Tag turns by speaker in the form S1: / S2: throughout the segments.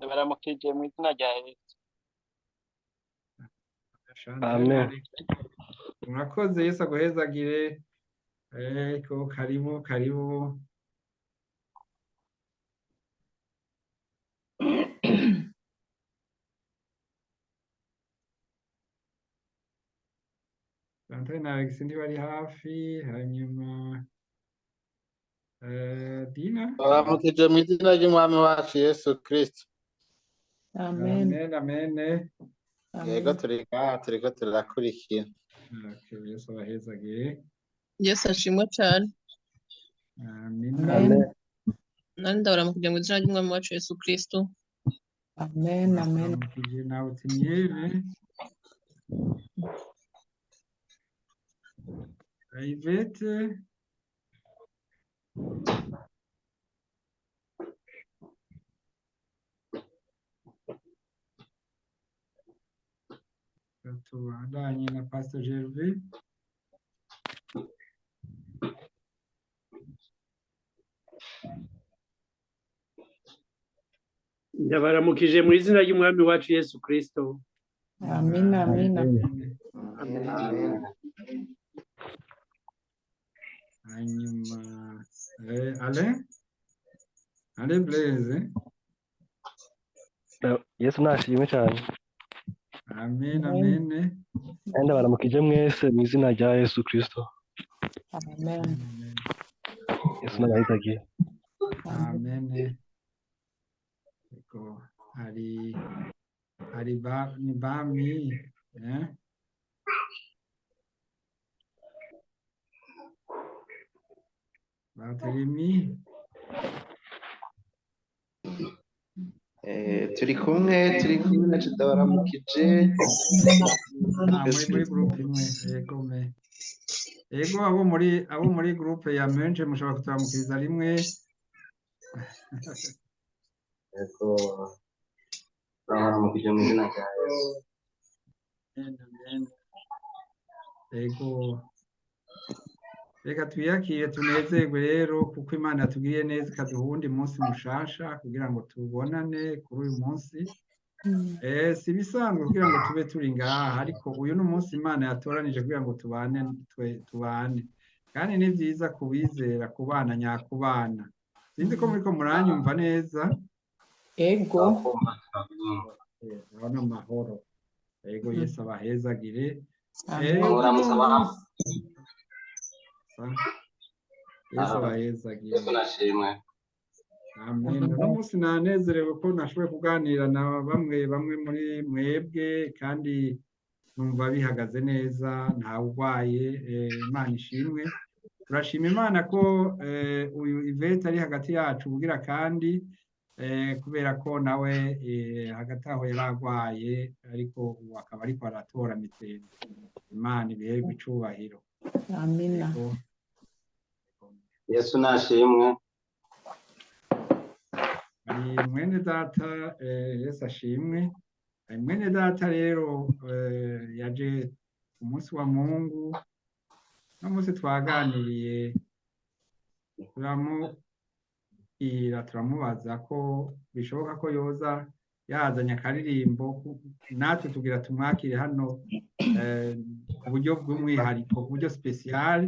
S1: Ndabaramukije mu izina rya Yesu.
S2: Chantal
S3: Amen.
S2: Alex. Murakoze, Yesu aguhezagire. Ego, karibu karibu. Chantal na Alex ntibari hafi, hanyuma Dina.
S4: Baramukije mu izina ry'Umwami wacu Yesu Kristo.
S5: Amen.
S2: Amen, amen.
S4: Yego,
S5: Amen.
S4: turi ngaha turiko turakurikira.
S2: Okay, Yesu abahezagire.
S6: Yesu ashimwe cyane.
S2: Amina.
S5: Amen.
S3: Amen.
S6: Nani ndabaramukije mu izina ry'Umwami wacu Yesu Kristo.
S5: Amen. Amen.
S2: Turakuramukije nawe Tiniere. Yvette. Tubandanye na Pastor Gervais.
S7: Ndabaramukije mu izina ry'Umwami wacu Yesu Kristo.
S5: Amen. Amen.
S2: Amen.
S4: Amen, amen.
S2: Hanyuma Alain, Alain Blaise.
S3: Yesu nashimwe cyane.
S2: Amen,
S5: Amen.
S2: amen.
S3: Kandi ndabaramukije mwese mu izina rya Yesu Kristo.
S5: Amen.
S2: Amen.
S3: Yesu n'abahizagiye.
S5: Amen.
S2: Amen. Ego, hari ba ni bami eh? Barthélemy.
S8: Turi kumwe nacu, ndabaramukije.
S2: Ah, muri groupe imwe, yego me. Yego, abo muri groupe ya Menje mushobora kuturamukiriza rimwe.
S8: Yego, turabaramukije mu izina rya Yesu.
S2: Amen, amen. Yego. Reka twiyakire tunezerwe rero kuko Imana yatugiriye neza ikaduha uwundi munsi mushasha kugira ngo tubonane kuri uyu munsi. Si ibisanzwe kugira ngo tube turi ngaha, ariko uyu ni umunsi Imana yatoranije kugira ngo tubane, twe tubane. Kandi ni byiza kubizera kubana nyakubana. Sinzi ko muriko muranyumva neza.
S5: Ego.
S8: Turakumva, turakumva.
S2: Urabona amahoro. Ego, Yesu abahezagire.
S5: Amen.
S2: Uno
S8: Muramutse abantu.
S2: munsi Yesu abahezagire.
S8: Yesu nashimwe.
S2: Amen. Uno munsi nanezerewe ko nashoboye kuganira na bamwe bamwe muri mwebwe kandi numva bihagaze neza, ntawe urwaye, Imana ishimwe. Turashima Imana ko uyu Yvette ari hagati yacu kugira kandi kubera ko nawe hagati aho yari arwaye, ariko ubu akaba ariko aratora mitende. Imana ibiherwe icubahiro.
S5: Amina.
S2: Yego.
S8: Yesu nashimwe.
S2: Hari mwene data, Yesu ashimwe. Hari mwene data rero yaje ku munsi wa Mungu, no munsi twaganiriye turamubwira, turamubaza ko bishoboka ko yoza yazanye akaririmbo, natwe tugira tumwakire hano ku buryo bw'umwihariko, ku buryo spécial.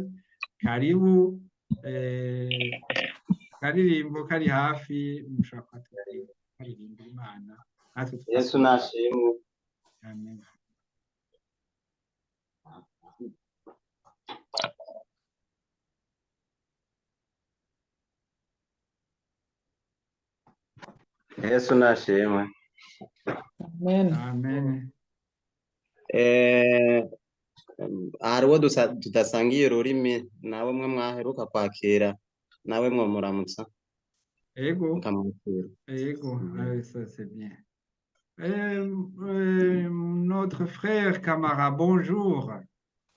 S2: Karibu, akaririmbo kari hafi, mushobora kuhatubwira karirimba Imana natwe
S8: Yesu
S2: tukakira.
S8: nashimwe.
S2: Amen.
S8: Yesu nashimwe.
S5: Amen.
S2: Amen.
S8: Hariho tudasangiye ururimi nawe mwe mwaheruka kwakira, nawe mwo muramutsa
S2: Ego,
S8: mukamwakira.
S2: Ego, ah, ça c'est bien. Notre frère Camara, bonjour.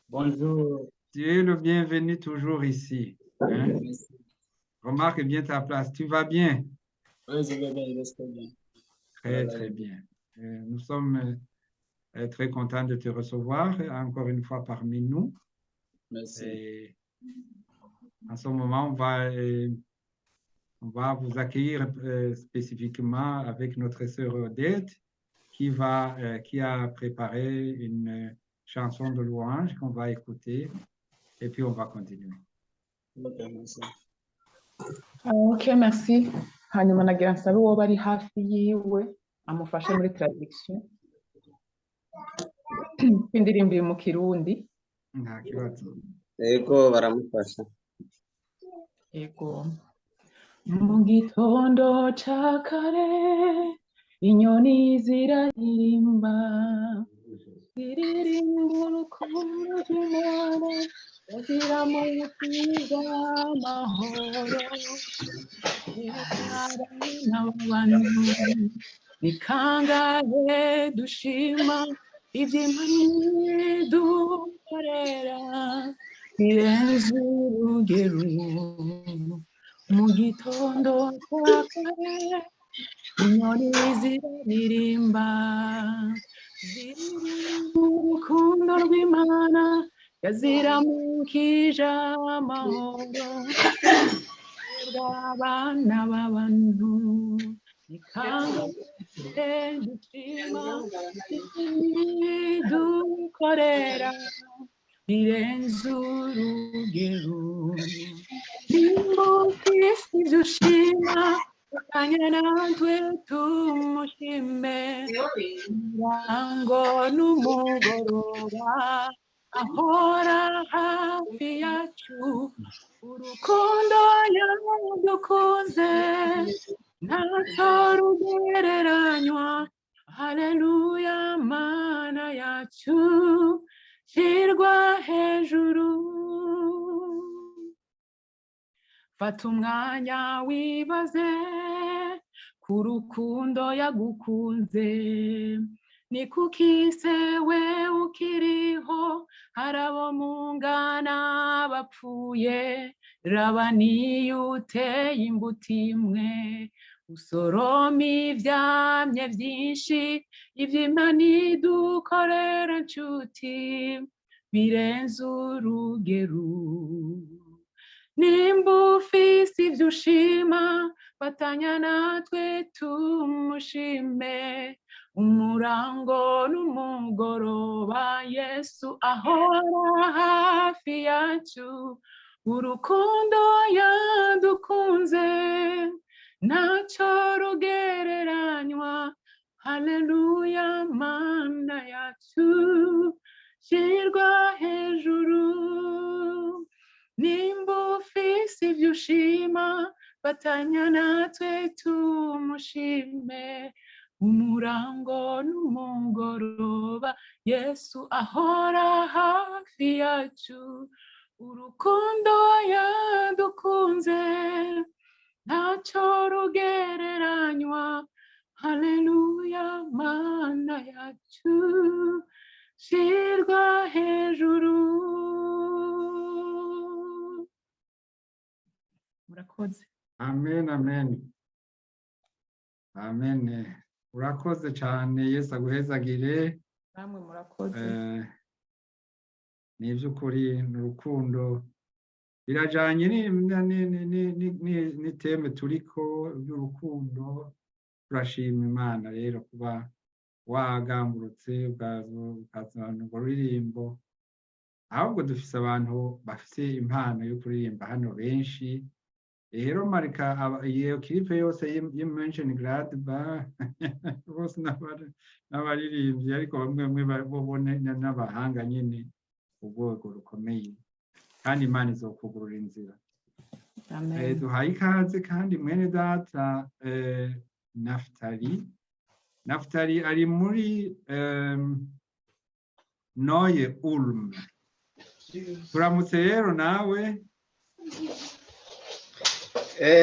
S1: Bonjour.
S2: Tu es le bienvenu toujours ici. Hein?
S1: Merci.
S2: Remarque bien ta place. Tu vas bien?
S1: Oui, je vais bien, je vais très bien.
S2: Très,
S1: Voilà.
S2: très bien. Nous sommes très contents de te recevoir encore une fois parmi nous.
S1: Merci.
S2: Et en ce moment, on va On va vous accueillir spécifiquement avec notre sœur Odette qui a préparé une chanson de louange qu'on va écouter et puis on va continuer.
S1: Ok, merci.
S5: Ah, ok, merci. Hanyuma nagira nsabe uwo bari hafi yiwe amufashe muri traduction. Indirimbo iri mu Kirundi.
S2: Nta kibazo.
S8: Yego, baramufasha.
S5: Yego. Mu gitondo ca kare inyoni ziraririmba, ziririmba urukundo rw'Imana, ziramukiza amahoro. Abana b'abantu, ni kangahe dushima iby'Imana idukorera birenze urugero? Mu gitondo cya kare inyoni ziraririmba, ziririmba urukundo rw'Imana, yaziramukije amahoro. Bw'abana b'abantu, ni kangahe dushima dukorera birenze urugero? Nimba ufise ibyo ushima, kanya natwe tumushime. Umurango n'umugoroba ahora hafi yacu, urukundo yadukunze ntacyo rugereranywa. Haleluya, Mana yacu, shyirwa hejuru. Fata umwanya wibaze ku rukundo yagukunze. Ni kuki se we ukiriho, hari abo mungana bapfuye? Raba niyo uteye imbuto imwe, usoroma ivyamye vyinshi. Ivy'Imana idukorera, nshuti, birenze urugero. Nimba ufise ivyo ushima, fatanya natwe tumushime. Umurango n'umugoroba Yesu ahora hafi yacu, urukundo yadukunze ntacyo rugereranywa. Haleluya, Mana yacu, shyirwa hejuru. Nimba ufise ivyo ushima, fatanya natwe tumushime. Umurango n'umugoroba Yesu ahora hafi yacu, urukundo yadukunze ntacyo rugereranywa. Haleluya, Mana yacu, shyirwa hejuru. Murakoze.
S2: Amen, amen, amen. Urakoze cyane, Yesu aguhezagire.
S5: Namwe murakoze.
S2: Ni iby'ukuri, ni urukundo, birajyanye n'i thème turiko by'urukundo. Turashima Imana rero kuba wagamburutse ukazana urwo ruririmbo. Ahubwo dufise abantu bafise impano yo kuririmba hano benshi. Rero marika iyo équipe yose y'Mönchengladbach bose n'abaririmbyi, ariko bamwe bamwe bo n'abahanga nyine ku rwego rukomeye, kandi Imana izokugurura inzira.
S5: Amen.
S2: Duhaye ikaze kandi mwene data Naftali. Naftali ari muri Noye Ulm. Turamutse rero nawe.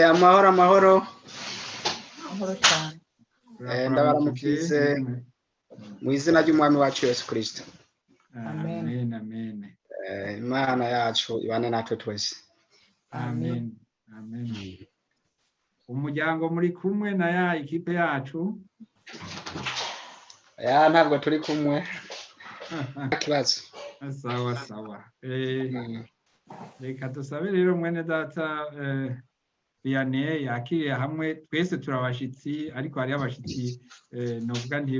S9: Amahoro, amahoro.
S5: Amahoro cyane.
S9: Ndabaramukije mu izina ry'Umwami wacu Yesu Kristo.
S5: Amen.
S2: Amen, amen.
S9: Imana yacu ibane natwe twese.
S2: Amen, amen. Umuryango muri kumwe na ya équipe yacu?
S9: Ya, ntabwo turi kumwe, nta kibazo.
S2: Sawa sawa. Reka dusabe rero mwene data. Vianney yakiriye hamwe twese turabashitsi, ariko hariho abashitsi novuga nti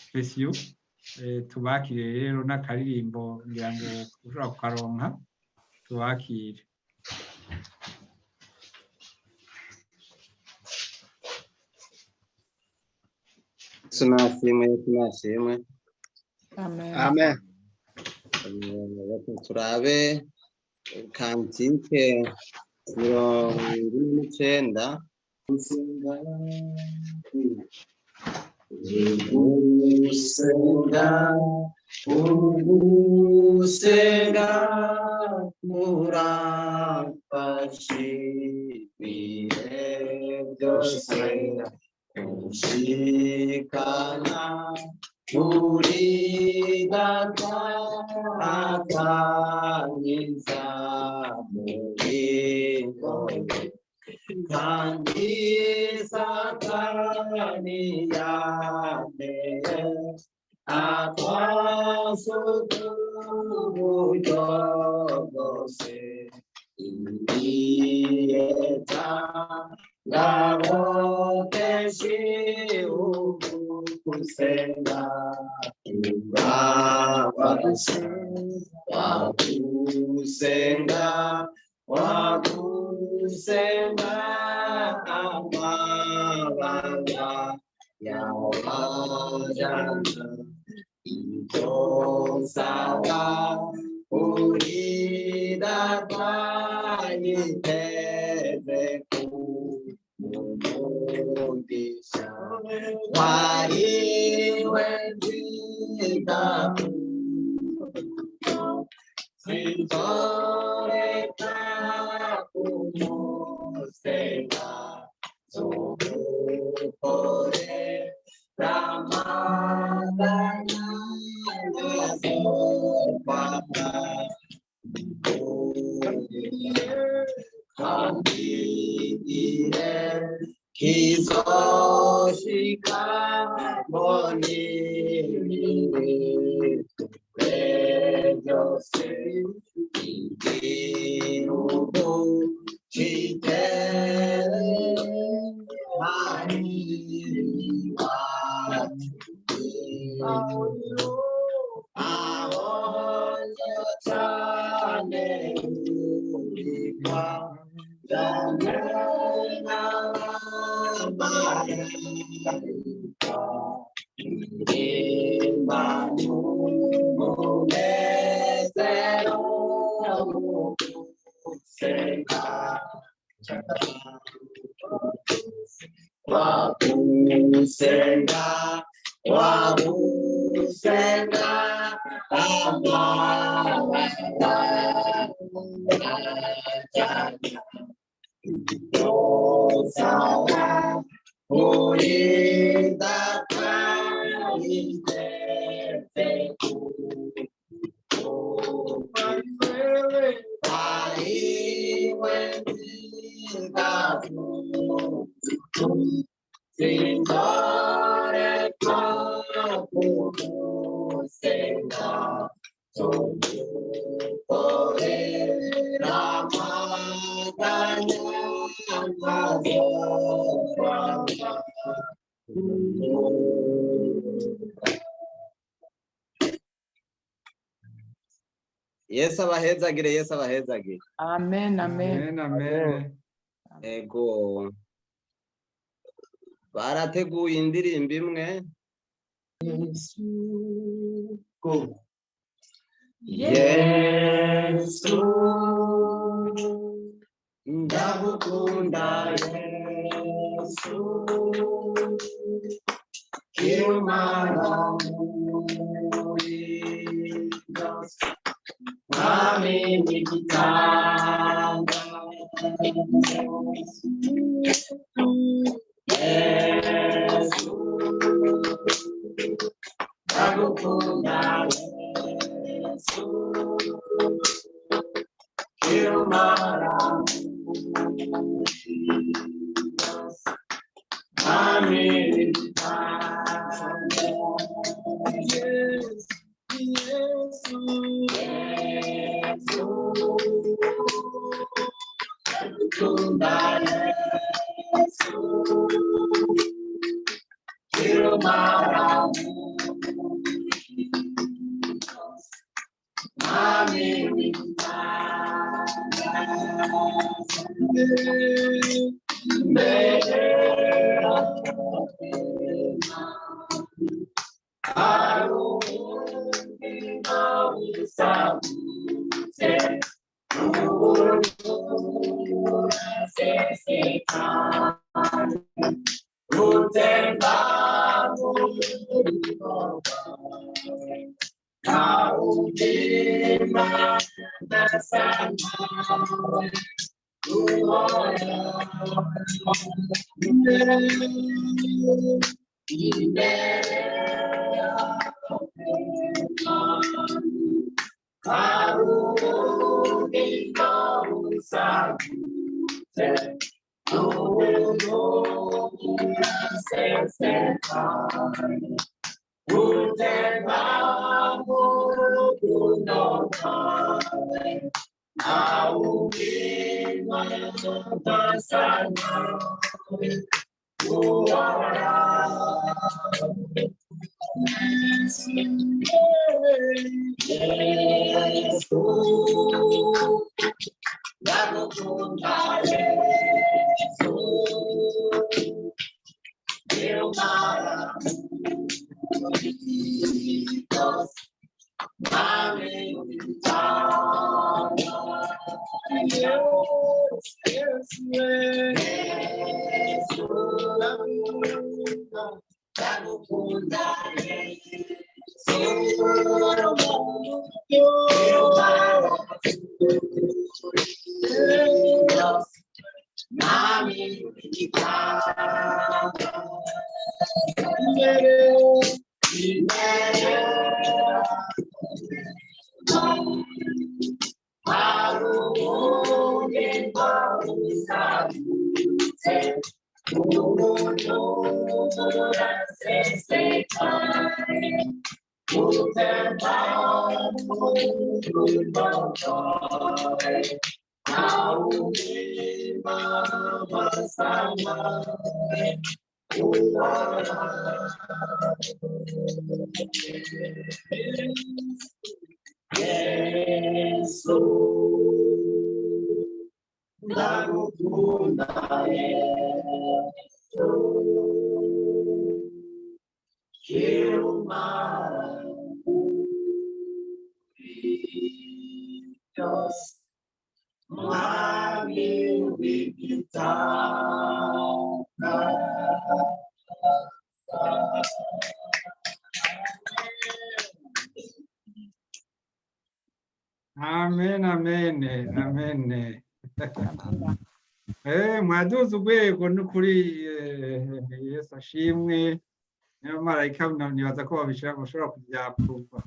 S2: spéciaux. Tubakire rero n'akaririmbo, ngira ngo ushobora kukaronka, tubakire.
S8: Yesu nashimwe, Yesu nashimwe.
S5: Amen.
S9: Amen.
S8: Reka turabe cantique 49. Ugusenga, ugusenga kurafashe ibihe byose, gushikana kuri Data, akankiza muri ngoyi, kandi Satani yanteye akwasuka uburyo bwose, Iyeta ngabo kenshi ugusenga kurafasha, wagusenga, wagusenga, amabanga yawajana, icyo nsaba kuri Data yiteze kumugisha, wariwe nziga sinzoreka kumusenga, zumukore ramagana nazokwama, kandi kizoshika mboni byose, igihugu kitere hari iwacu, aho cyane urikwa cyane n'abamarayika, irimbano umunezero mu gusenga, wagusenga, wagusenga, amabanga yosaba kuri Data yiteze ariwe nziga sinzoreka kumusenga, tumukorera amaganya ntazokwanga. Yesu abahezagire, Yesu abahezagire.
S5: Amen, amen.
S2: Amen, amen.
S8: Ego, barateguye indirimbo imwe.
S1: Go.
S8: Yesu ndagukunda, Yesu kirumara muri byose, Mwami w'igitanga, Yesu ndagukunda, Yesu kirumara muri byose, Mwami w'igitanga, Yesu, Yesu, Yesu ndagukunda.
S2: Amen, amen, amen. Mwaduze urwego n'ukuri, Yesu ashimwe. Niyo marayika nibaza ko babishira bashobora kubyapruva.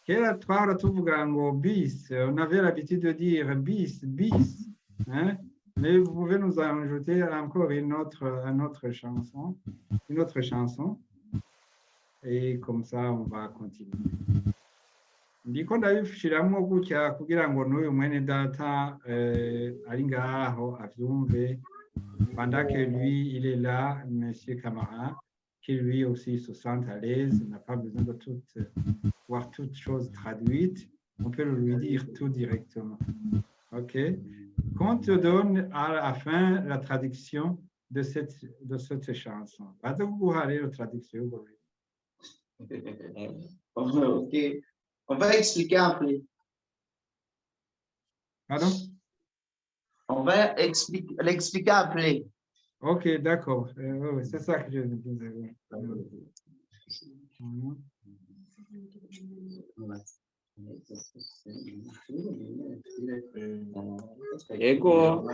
S2: Kera twahora tuvuga ngo bis, on avait l'habitude de dire bis, bis, hein? Mais vous pouvez nous ajouter encore une autre chanson, une autre chanson. Et comme ça, on va continuer. Ndiko ndabishiramwo gutya kugira ngo n'uyu mwene data ari ngaho avyumve, pendant que lui il est là, monsieur Camara, qui lui aussi se sente à l'aise, n'a pas besoin de tout voir toutes choses traduites, on peut lui dire tout directement. Ok, qu'on te donne à la fin la traduction de cette chanson. Baza kuguha rero traduction y'urwo rurimi.
S1: Ok. On va expliquer après.
S2: Pardon?
S1: On va l'expliquer après.
S2: Ok, d'accord. Oui, c'est ça que je disais. Oui.
S10: Ego.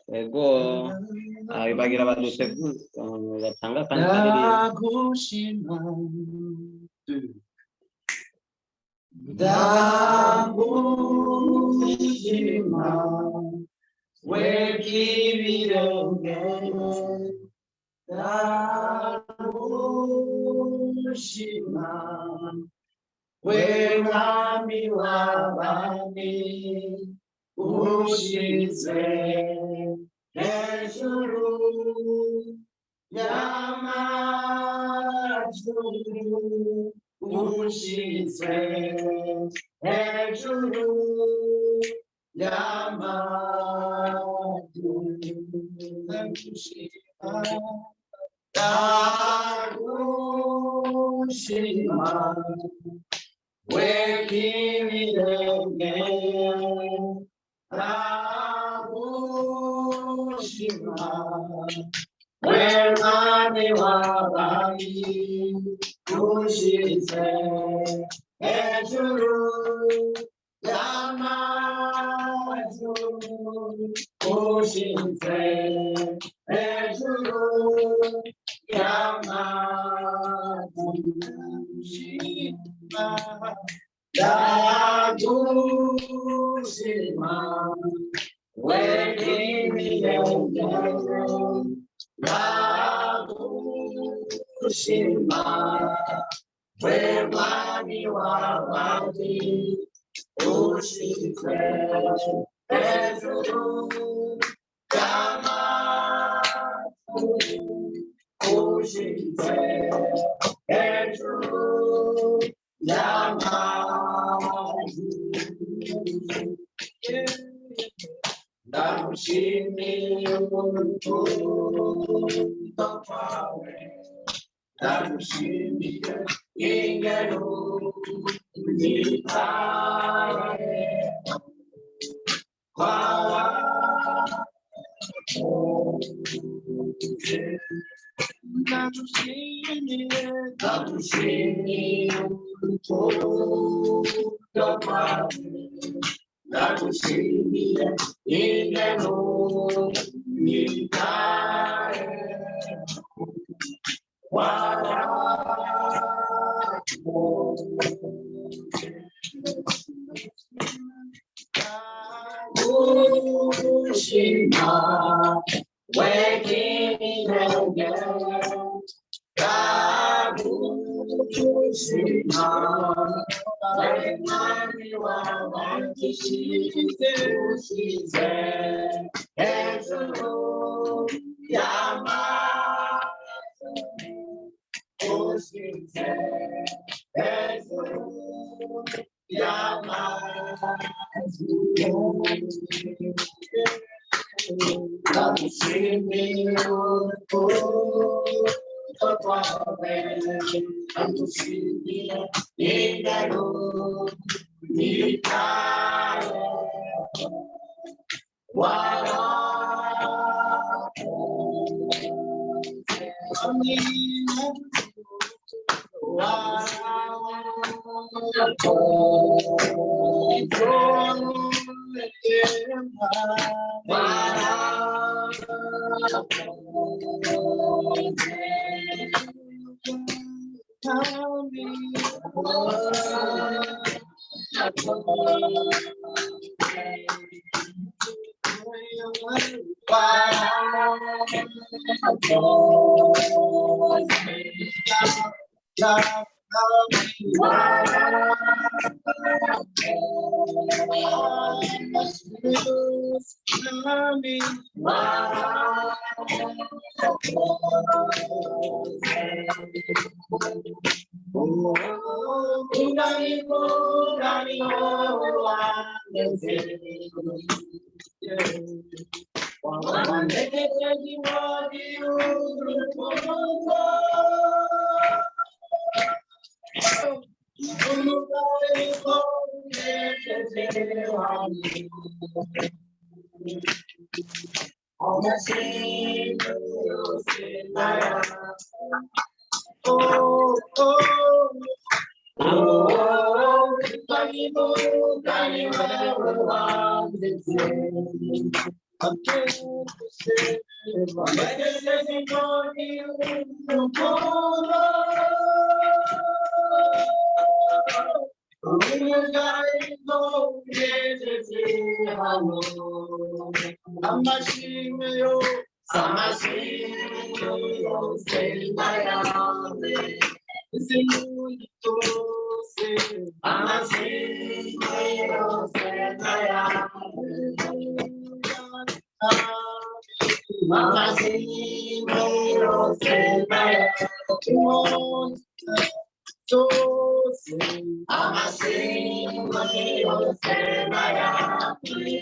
S10: Ego. Ah, bagira badutegure batanga akandi karirimbo.
S1: Ndagushima. Ndagushima wekibirenge, ndagushima we mwami w'abami, ushize hejuru y'amajuru, ushize hejuru. y'amazu. Ndagushima, ndagushima, we k'ibirenge, ndagushima, we mwami w'abami, ushize hejuru y'amazu, ushize hejuru y'amazu. Shima, ndagushima, we k'ibirenge, ndagushima, we mwami w'abami, ushize hejuru y'amazu, ushize hejuru y'amazu. Ndagushimiye urukundo rwawe, ndagushimiye ingero unyitaye, twarakunze. Ndagushimiye, ndagushimiye urukundo rwawe, ndagushimiye ingero unyitaye, warakunze. Ndagushima, we k'ibirenge, ndagushima, we mwami w'abami, ushize hejuru y'amazu, ushize hejuru y'amazu. Ndagushimiye urukundo rwawe, ndagushimiye ingero unyitaye, warakunze.
S8: Byose amashimwe yose n'ayawe.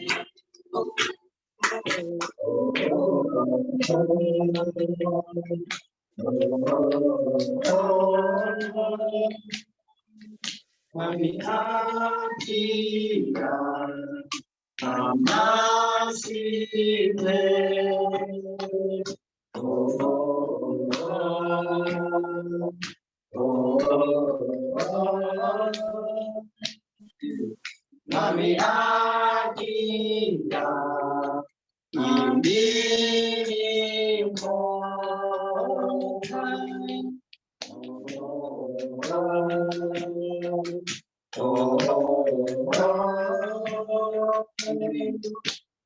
S8: Mwami akira amashimwe. Oh, oh, oh, oh. Mwami akira indirimbo.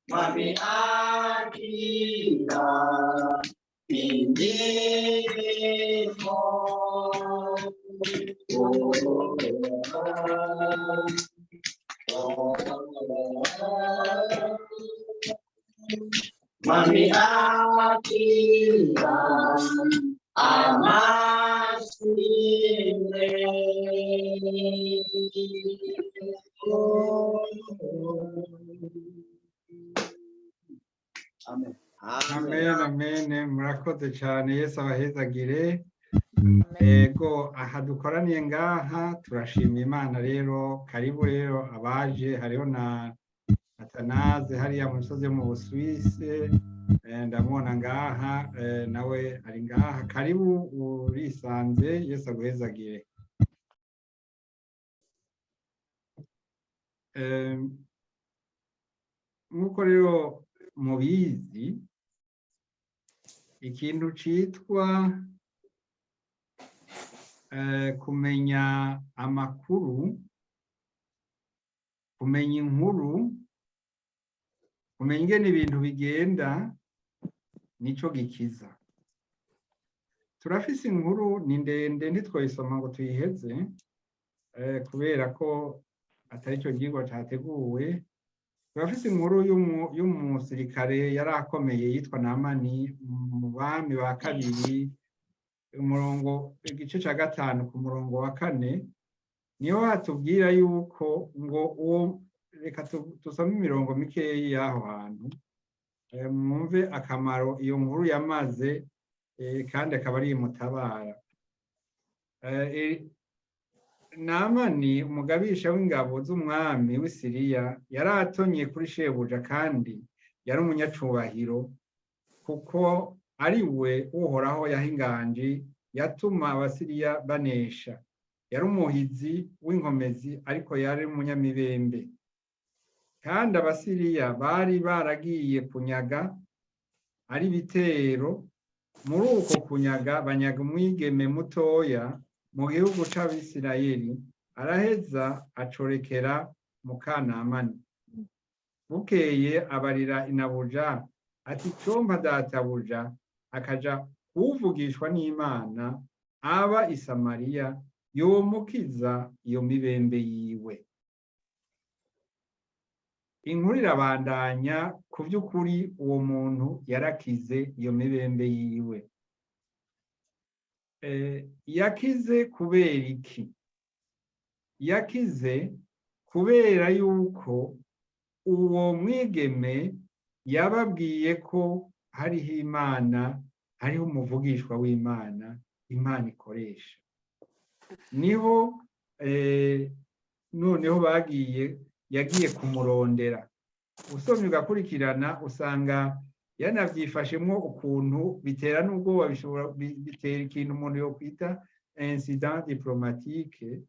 S8: Mwami akira indirimbo. Mwami akira amashimwe.
S9: Amen.
S2: Amen, amen. Murakoze cyane, Yesu abahezagire. Ego, aha dukoraniye ngaha turashima Imana rero. Karibu rero abaje, hariho na Atanaze hariya mu misozi yo mu Busuwisi, ndamubona ngaha, nawe ari ngaha. Karibu, urisanze, Yesu aguhezagire. Nk'uko rero mubizi, ikintu citwa kumenya amakuru, kumenya inkuru, kumenya ingene ibintu bigenda, nico gikiza. Turafise inkuru ni ndende, ntitwoyisoma ngo tuyiheze, kubera ko atari cyo gihingwa cyateguwe. Turafise inkuru y'umusirikare yari akomeye yitwa Namani mu bami ba kabiri, umurongo igice cya 5 ku murongo wa 4, niho hatubwira yuko ngo uwo, reka tusome imirongo mikeyi y'aho hantu, mwumve akamaro iyo nkuru yamaze, kandi akaba ari imutabara. Namani umugabisha w'ingabo z'umwami w'i Siriya yari atonye kuri shebuja, kandi yari umunyacubahiro, kuko ari we Uhoraho yaha inganji yatuma Abasiriya banesha. Yari umuhizi w'inkomezi, ariko yari umunyamibembe. Kandi Abasiriya bari baragiye kunyaga ari bitero. Muri uko kunyaga banyaga umwigeme mutoya mu gihugu c'Abisirayeli, araheza acorekera mukanamani. Bukeye abarira inabuja ati: "Compa databuja akaja kuwuvugishwa n'Imana aba i Samariya, yomukiza iyo mibembe yiwe." Inkuru irabandanya. Ku by'ukuri uwo muntu yarakize iyo mibembe yiwe. Yakize kubera iki? Yakize kubera yuko uwo mwigeme yababwiye ko hariho Imana, hariho umuvugishwa w'Imana, Imana ikoresha. Niho noneho bagiye, yagiye kumurondera. Usomye ugakurikirana, usanga yanabyifashemwo ukuntu bitera n'ubwoba, bishobora bitera ikintu umuntu yokwita incident diplomatique,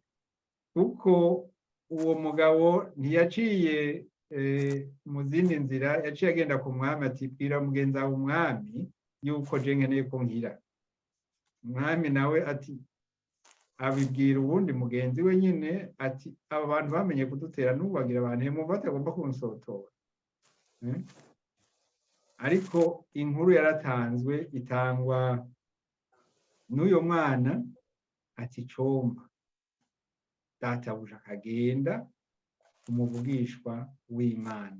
S2: kuko uwo mugabo ntiyaciye mu zindi nzira, yaciye agenda ku mwami ati: "Bwira mugenzi wawe umwami yuko je nkeneye ko nkira." Umwami nawe ati, abibwira uwundi mugenzi we nyine ati: "Aba bantu bamenye kudutera, n'ubu bagira abantu hemu batagomba kunsotora." Ariko inkuru yaratanzwe, itangwa n'uyo mwana ati: "Comba databuja akagenda umuvugishwa w'Imana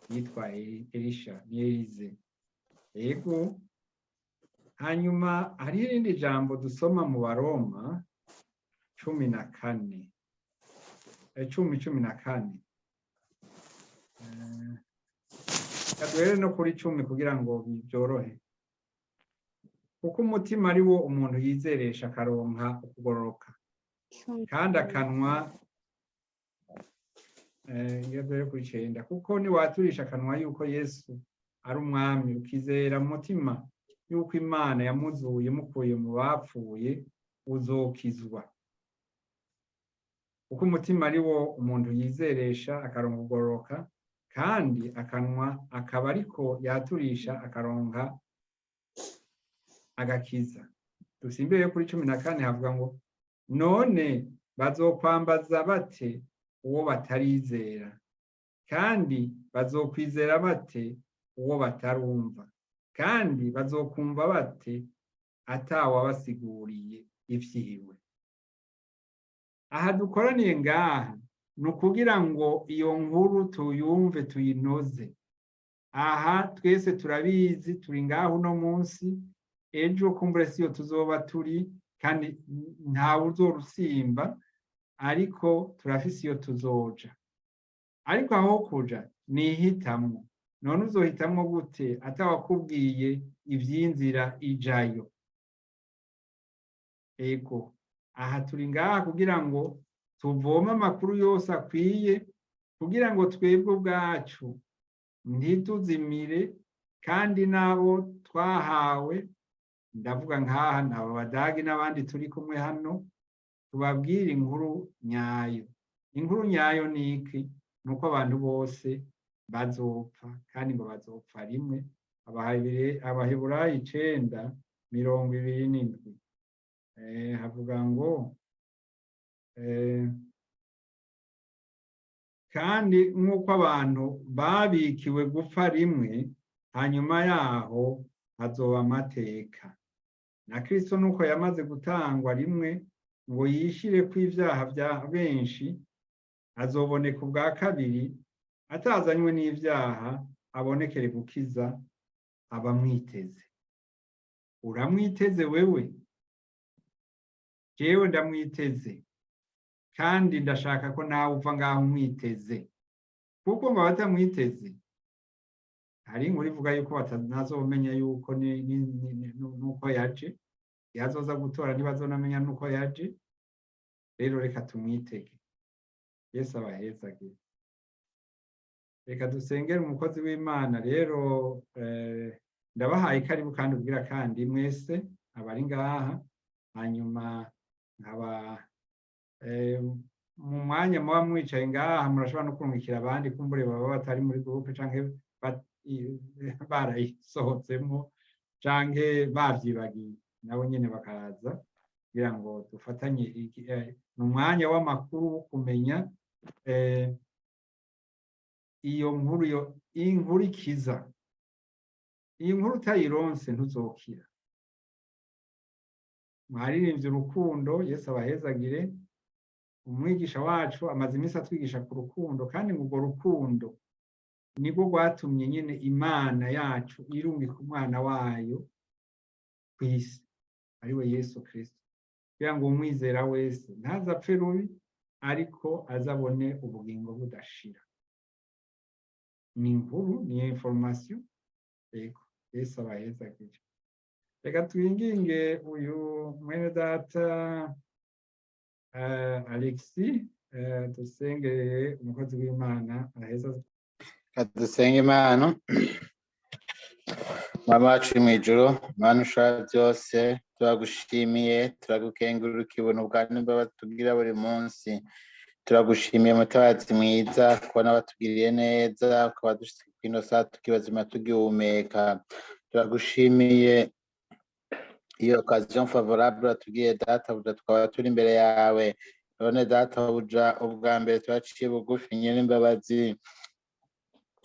S2: yitwa Elisha, ni Elize." Yego, hanyuma hariho irindi jambo dusoma mu Baroma. 14, 10, 14. Reka duhere no kuri 10 kugira ngo byorohe. Kuko umutima ari wo umuntu yizeresha akaronka ukugororoka, kandi akanwa, iyo duhere kuri 9. Kuko niwaturisha akanwa yuko Yesu ari umwami, ukizera mu mutima yuko Imana yamuzuye imukuye mu bapfuye, uzokizwa. Kuko umutima ari wo umuntu yizeresha akaronka ukugororoka, kandi akanwa akaba ariko yaturisha akaronka agakiza. Dusimbire kuri 14, havuga ngo: "None bazokwambaza bate uwo batarizera? Kandi bazokwizera bate uwo batarumva? Kandi bazokumva bate atawabasiguriye ivyiwe?" Aha dukoraniye ngaha ni ukugira ngo iyo nkuru tuyumve, tuyinoze. Aha twese turabizi, turi ngaho uno munsi, ejo kumbure siyo tuzoba turi, kandi ntawe uzorusimba, ariko turafise iyo tuzoja. Ariko aho kuja ni ihitamwo. None uzohitamwo gute atawakubwiye ivy'inzira ijayo? Ego, aha turi ngaha kugira ngo tuvome amakuru yose akwiye, kugira ngo twebwe ubwacu ntituzimire, kandi n'abo twahawe, ndavuga nk'aha aba badagi n'abandi turi kumwe hano, tubabwire inkuru nyayo. Inkuru nyayo ni iki? Ni uko abantu bose bazopfa, kandi ngo bazopfa rimwe. Abaheburayo 9:27 havuga ngo: "Kandi nk'uko abantu babikiwe gupfa rimwe, hanyuma yaho hazoba amateka, na Kristo nuko yamaze gutangwa rimwe ngo yishire ko ibyaha bya benshi, azoboneka ubwa kabiri atazanywe n'ibyaha, abonekere gukiza abamwiteze." Uramwiteze wewe? Jewe ndamwiteze, kandi ndashaka ko nawe uva ngaho umwiteze, kuko ngo abatamwiteze, hari inkuru ivuga yuko batazomenya yuko nuko yaje, yazoza gutora ntibazonamenya nuko yaje. Rero reka tumwitege. Yesu abahezagire. Reka dusengere umukozi w'Imana. Rero ndabahaye karibu kandi ubwira kandi mwese abari ngaha. Hanyuma nkaba mu mwanya muba mwicaye ngaha, murashobora no kurungikira abandi kumbure baba batari muri groupe, canke barayisohotsemo, canke bavyibagiye, nabo nyene bakaza kugira ngo dufatanye. Ni umwanya w'amakuru wo kumenya iyo nkuru, yo inkuru ikiza. Iyi nkuru utayironse ntuzokira. Mwaririmbye urukundo, Yesu abahezagire. Umwigisha wacu amaze iminsi atwigisha ku rukundo, kandi ngo urwo rukundo nibwo rwatumye nyine Imana yacu irungika umwana wayo ku isi, ariwe Yesu Kristo, kugira ngo umwizera wese ntazapfe rubi, ariko azabone ubugingo budashira. Ni inkuru, ni information. Yego, Yesu abahezagire. Reka twinginge uyu mwene data Alexis, dusengere umukozi w'Imana aheza.
S4: Dusenge Imana. Mama wacu uri mu ijuru, Mana ushobora byose, turagushimiye, turagukenguruka ubuntu bwa n'imbabazi tugira buri munsi. Turagushimiye, mutabazi mwiza, kubona batugiriye neza, ukaba dushitse kwino saha tukibazima, tugihumeka. Turagushimiye iyo occasion favorable watubwiye, databuja, tukaba turi imbere yawe. None databuja, ubwa mbere turaciye bugufi, nyene imbabazi,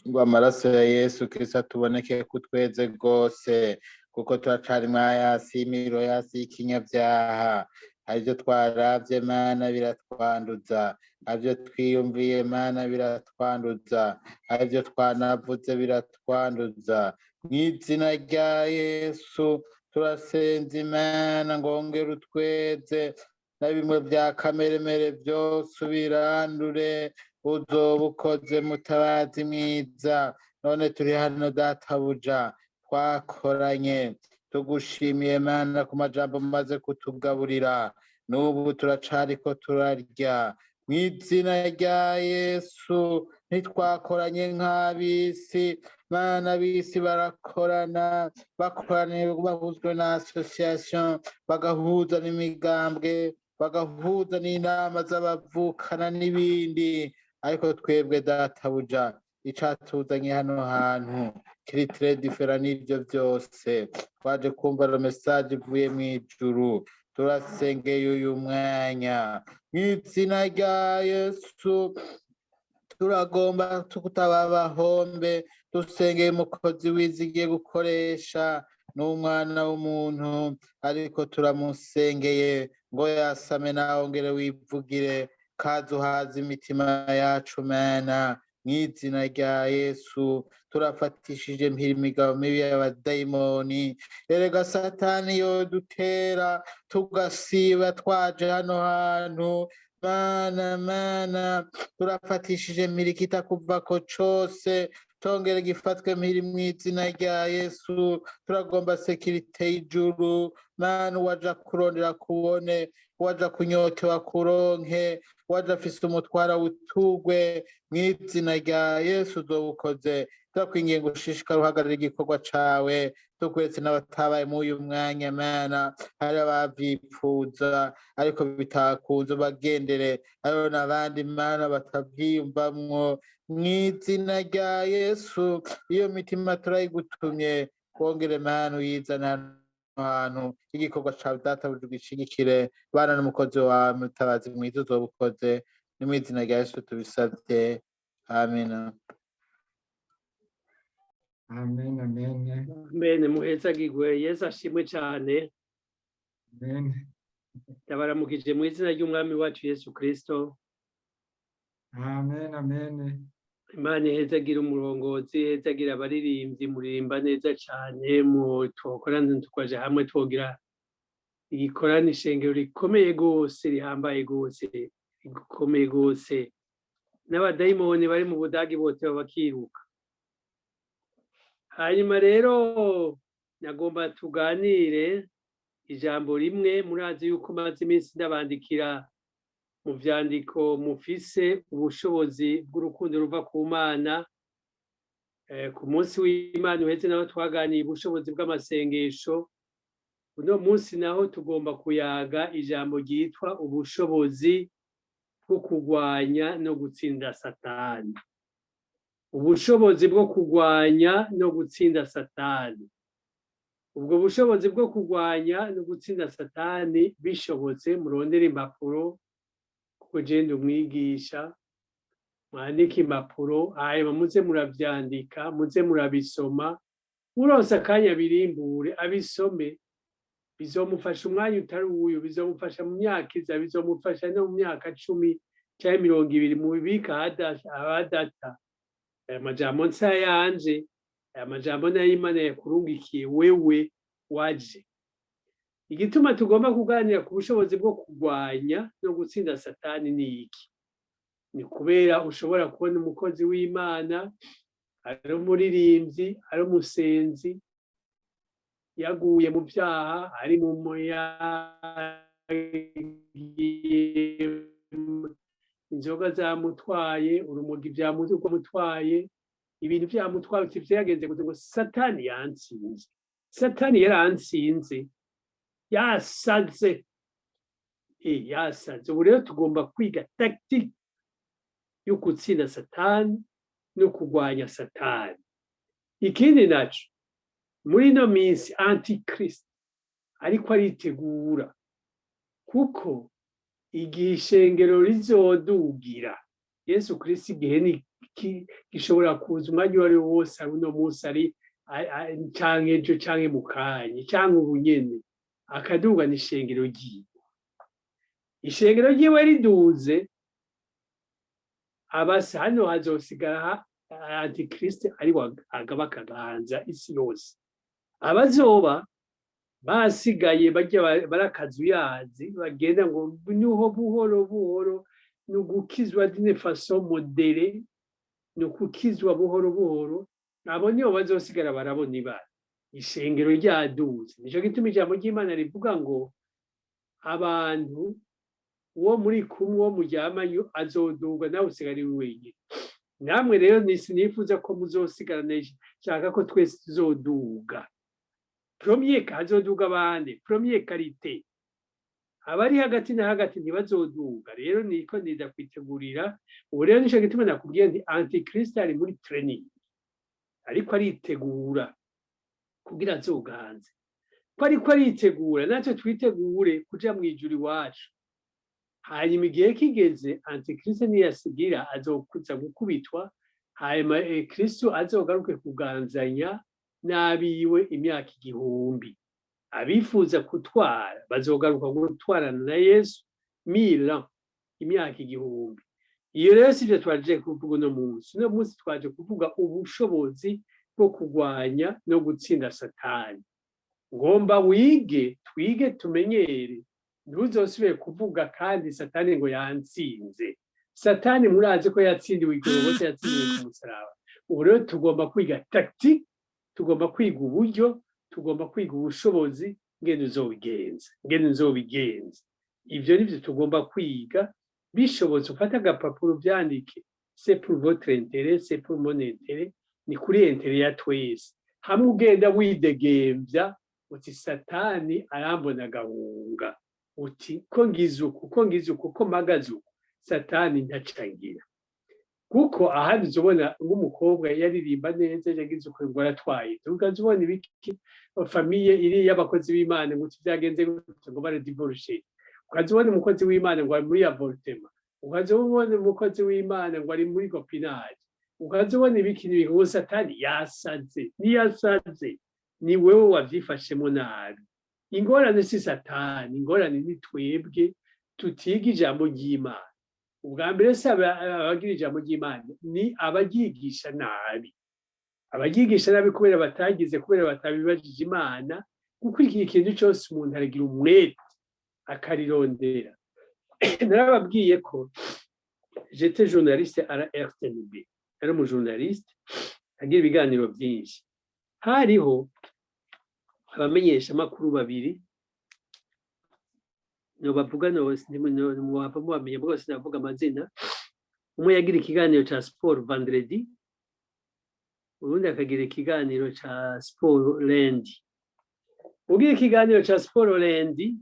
S4: ngo amaraso ya Yesu Kristo atuboneke kutweze rwose, kuko turacari mwayasi y'imiro yasi y'ikinyabyaha. Hari ibyo twaravye, Mana, biratwanduza. Hari ibyo twiyumviye, Mana, biratwanduza. Hari ibyo twanavuze, biratwanduza. Mu izina rya Yesu turasenze Imana ngo wongere utweze. Na bimwe bya kameremere byose ubirandure. Uzoba ukoze, mutabazi mwiza. None turi hano, databuja, twakoranye tugushimiye Mana ku majambo umaze kutugaburira. N'ubu turacariko turarya. Mu izina rya Yesu, ntitwakoranye nk'ab'isi. Mana, ab'isi barakorana, bakoraniye bahuzwe na association, bagahuza n'imigambwe, bagahuza n'inama z'abavukana n'ibindi. Ariko twebwe, databuja, icatuzanye hano hantu kiri très différent n'ibyo byose. Twaje kumva le message ivuye mu ijuru. Turasengeye uyu mwanya mu izina rya Yesu. Turagomba kutaba abahombe. Dusengeye umukozi wizigiye gukoresha n'umwana w'umuntu, ariko turamusengeye ngo yasame nawe ngere wivugire, kaze uhaze imitima yacu. Mana, mu izina rya Yesu, turafatishije mpira imigabo mibi y'abadayimoni. Erega Satani yodutera tugasiba twaje hano hantu. Mana, Mana, turafatishije mpiri kitakuvako cose, tongere gifatwe mpiri mu izina rya Yesu. Turagomba sécurité y'ijuru. Mana, uwaja kurondera kubone, uwaja kunyotewa kuronke, uwaja afise umutwara wutugwe. Mu izina rya Yesu, uzowukoze. Turakwingiye ngo ushishikare uhagarara igikorwa cawe. Tukwetse n'abatabaye muri uyu mwanya. Mana, hari abavyipfuza ariko bitakunze, bagendere. Hariho n'abandi, Mana, batavyiyumvamwo. Mu izina rya Yesu, iyo mitima turayigutumye. Wongere, Mana, uyizane hano hantu. Igikorwa cawe, databuja, ugishigikire. Bana n'umukozi wawe, mutabazi mwiza, uzoba ukoze. Ni mu izina rya Yesu tubisabye, amina.
S2: Amen, amen.
S7: Amen, muhezagirwe. Yesu ashimwe cyane.
S2: Amen.
S7: Ndabaramukije mu izina ry'Umwami wacu Yesu Kristo.
S2: Amen, amen.
S7: Imana ihezagira umurongozi, ihezagira abaririmbyi, muririmba neza cyane. Mu twokorana tukaja hamwe, twogira igikorana ishengero rikomeye rwose, rihambaye rwose, rikomeye rwose, n'abadayimoni bari mu Budagi bose bakiruka. Hanyuma rero nagomba tuganire ijambo rimwe. Murazi yuko maze iminsi ndabandikira mu vyandiko mufise ubushobozi bw'urukundo ruva ku Mana. Ku munsi w'Imana uheze naho twaganiye ubushobozi bw'amasengesho. Uno munsi naho tugomba kuyaga ijambo ryitwa ubushobozi bwo kurwanya no gutsinda Satani. Ubushobozi bwo kurwanya no gutsinda Satani. Ubwo bushobozi bwo kurwanya no gutsinda Satani, bishobotse murondere impapuro, kuko jenda umwigisha. Mwandike impapuro, hanyuma muze muravyandika, muze murabisoma. Uronse akanya birimbure, abisome. Bizomufasha umwanya utari uwuyu, bizomufasha mu myaka iza, bizomufasha no mu myaka 10 canke 20. Mubibika ahadata. Aya majambo nsa yanje, aya majambo nayo Imana yakurungikiye wewe waje. Igituma tugomba kuganira ku bushobozi bwo kurwanya no gutsinda Satani ni iki? Ni kubera ushobora kubona umukozi w'Imana, ari umuririmbyi, ari umusenzi, yaguye mu byaha, ari mu yagiye, inzoga zamutwaye, urumogi byamutwaye, ibintu byamutwaye. Uti vyagenze gute? Ngo Satani yantsinze, Satani yaransinze, yasaze, yasaze. Ubu rero tugomba kwiga tactique yo gutsinda Satani no kurwanya Satani. Ikindi naco, muri ino minsi Antichrist ariko aritegura, kuko igihe ishengero rizodugira Yesu Kristo, igihe ni gishobora kuza umwanya uwo ari wo wose, ari uno munsi, ari canke ejo, canke mu kanya, canke ubu nyene, akadugana ishengero ryiwe. Ishengero ryiwe riduze, abasi hano hazosigara Antichrist ari agaba akaganza isi yose. Abazoba Basigaye bajya barakazuyazi bagenda ngo niho buhoro buhoro, ni ugukizwa d'une façon modérée, ni ukukizwa buhoro buhoro. Abo nibo bazosigara barabona ibara ishengero ryaduze. Nico gituma ijambo ry'Imana rivuga ngo abantu uwo muri kumwe, uwo muryamanye azoduga, nawe usigara uri wenyine. Namwe rero sinifuza ko muzosigara, nshaka ko twese tuzoduga. Premier, hazoduga abandi première qualité, abari hagati na hagati ntibazoduga. Rero niko nida kwitegurira ubu. Rero nico gituma nakubwiye nti Antichrist ari muri training, ariko aritegura kugira azoganze. Ko ariko aritegura, natwe twitegure kuja mu ijuru iwacu. Hanyuma igihe kigeze, Antichrist niyasigira azokuza gukubitwa, hanyuma Kristo azogaruke kuganzanya n'abiwe imyaka 1000. Abifuza gutwara bazogaruka gutwarana na Yesu 1000 ans, imyaka 1000. Iyo rero sivyo twaje kuvuga uno munsi. Uno munsi twaje kuvuga ubushobozi bwo kurwanya no gutsinda Satani. Ngomba wige, twige, tumenyere, ntuzosubire kuvuga kandi Satani ngo yantsinze. Satani murazi ko yatsindiwe igorogota, yatsindiwe ku musaraba. Ubu rero tugomba kwiga tactique, tugomba kwiga uburyo, tugomba kwiga ubushobozi ngene uzobigenza, ngene uzobigenza. Ivyo nivyo tugomba kwiga. Bishobotse ufate agapapuro uvyandike. C'est pour votre intérêt, c'est pour mon intérêt, ni kuri intérêt ya twese. Hamwe ugenda widegemvya uti Satani arambona agahunga, uti ko ngize uku, ko ngize uku, ko mpagaze uku, Satani ntacangira. Kuko ahandi uzobona nk'umukobwa yaririmba neza, yagize uko, ngo aratwaye, ukaza ubona ibiki, famille iri y'abakozi b'Imana, ngo uti byagenze gute, ngo baradivorce. Ukaza ubona umukozi w'Imana ngo ari muri avortement, ukaza ubona umukozi w'Imana ngo ari muri copinage, ukaza ubona ibiki n'ibiki, ngo Satani yasaze. Niyasaze, ni wewe wavyifashemo nabi. Ingorane si Satani, ingorane ni twebwe tutiga ijambo ry'Imana. Ubwa mbere si abagira ijambo ry'Imana, ni abaryigisha nabi. Abaryigisha nabi kubera batagize, kubera batabibajije Imana. Kuko iki kintu cyose umuntu aragira umwete akarirondera. Narababwiye ko j'étais journaliste à la RTNB, ari umujournaliste agira ibiganiro byinshi. Hariho abamenyeshamakuru babiri bavuga, ntiwava mubamenya bwose, navuga amazina. Umwe yagira ikiganiro ca sport vendredi, ubundi akagira ikiganiro ca sport lundi. Ugira ikiganiro ca sport lundi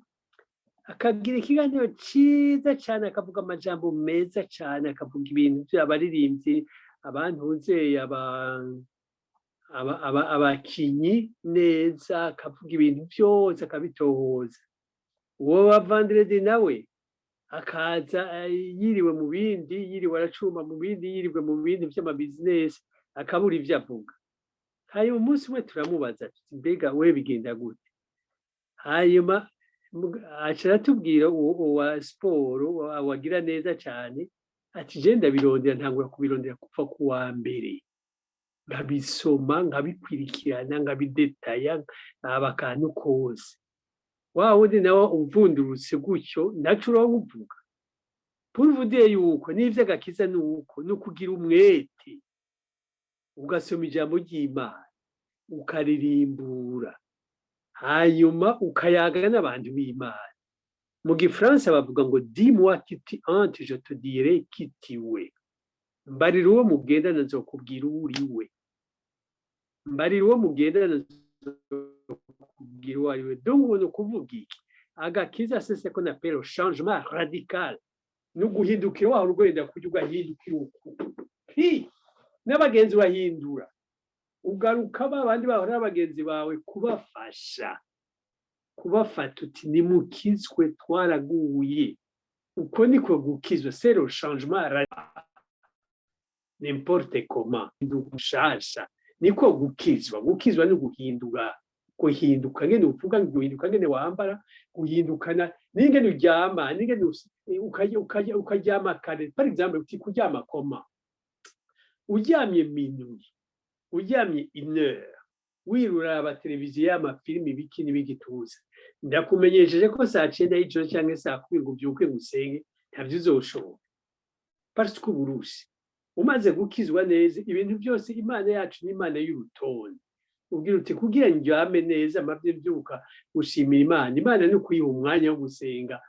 S7: akagira ikiganiro ciza cane, akavuga amajambo meza cane, akavuga ibintu vy'abaririmbyi, abantuze, abakinyi neza, akavuga ibintu vyose akabitohoza. Uwo wa vendredi nawe akaza yiriwe mu bindi, yiriwe aracuma mu bindi, yiriwe mu bindi vy'amabizinesi, akabura ivyo avuga. Hanyuma umunsi umwe turamubaza tuti: "Mbega we bigenda gute?" Hanyuma aca aratubwira, uwa siporo wagira neza cane, ati: "Je ndabirondera, ntangura kubirondera kuva ku wa mbere, nkabisoma, nkabikwirikirana, nkabidetaya, nkaba akantu kose. Wa wundi nawe uvundurutse gutyo, ntaco uronka uvuga." Pour vous dire yuko n'ivy'agakiza ni uko, ni ukugira umwete, ugasoma ijambo ry'Imana, ukaririmbura, hanyuma ukayaga n'abantu b'Imana. Mu gifaransa bavuga ngo: "Dis-moi qui tu hantes, je te dirai qui tu es." Mbarira uwo mugendana, nzokubwira uwo uri we. Mbarira uwo mugendana, nzokubwira uwo ari we. Donc ubu ni ukuvuga iki? Agakiza, c'est ce qu'on appelle le changement radical, ni uguhindukira. Wahora ugenda kurya, ugahindukira uku hi n'abagenzi bahindura, ugaruka ba bandi bahora abagenzi bawe kubafasha, kubafata, uti: "Nimukizwe, twaraguye." Uko niko gukizwa, c'est le changement radical, n'importe comment, gushasha niko gukizwa. Gukizwa ni guhindura, guhinduka ngene uvuga, guhinduka ngene wambara, guhindukana n'ingene uryama, n'ingene ukaryama kare. Par exemple, uti kuryama koma, uryamye minuit, uryamye 1 heure. Wiruraba televiziyo, y'amafilimi, ibiki n'ibigituza. Ndakumenyesheje ko saa 9 y'ijoro cyangwa saa 10 ngo ubyuke ngo usenge, ntabyo uzoshobora, parce que uburushe. Umaze gukizwa neza, ibintu byose, Imana yacu ni Imana y'urutonde. Ubwira uti: "Kugira ndyame neza, amavye mbyuka gushimira Imana." Imana ni ukuyiha umwanya wo gusenga,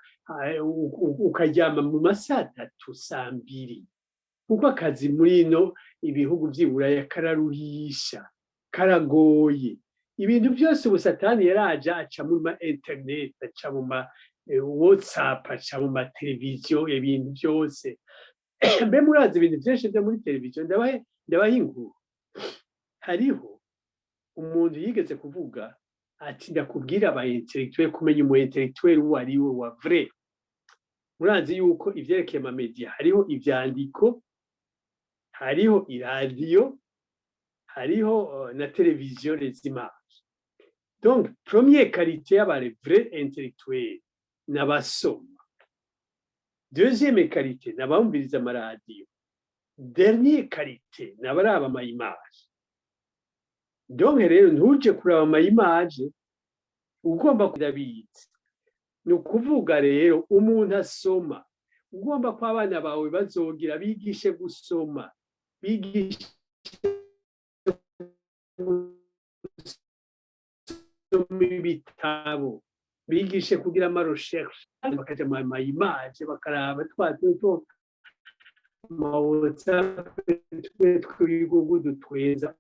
S7: ukaryama mu masaa 3, saa 2, kuko akazi muri ino ibihugu vy'i Buraya kararuhisha, karagoye. Ibintu byose ubu Satani yaraje, aca mu ma internet, aca mu ma WhatsApp, aca mu ma televiziyo, ibintu byose. Mbe murazi ibintu byinshi byo muri televiziyo? Ndabahe inkuru. Hariho umuntu yigeze kuvuga ati: "Ndakubwira aba intellectuel, kumenya umu intellectuel uwo ari we wa vrai." Murazi yuko ivyerekeye ama médias, hariho ivyandiko, hariho iradiyo, hariho na televiziyo, les images. Donc première qualité y'aba vrai intellectuel, n'abasoma. Deuxième qualité, n'abumviriza amaradiyo. Dernière qualité, n'abaraba ama image. Donc rero ntuje kuraba ama image, ugomba kudabizi. Ni ukuvuga rero umuntu asoma, ugomba ko abana bawe bazogira, bigishe gusoma, bigishe gusoma ibitabo, bigishe kugira ama recherche, bakaja mu ma image, bakaraba twa tuntu, ma WhatsApp tw'ibigugu dutweza.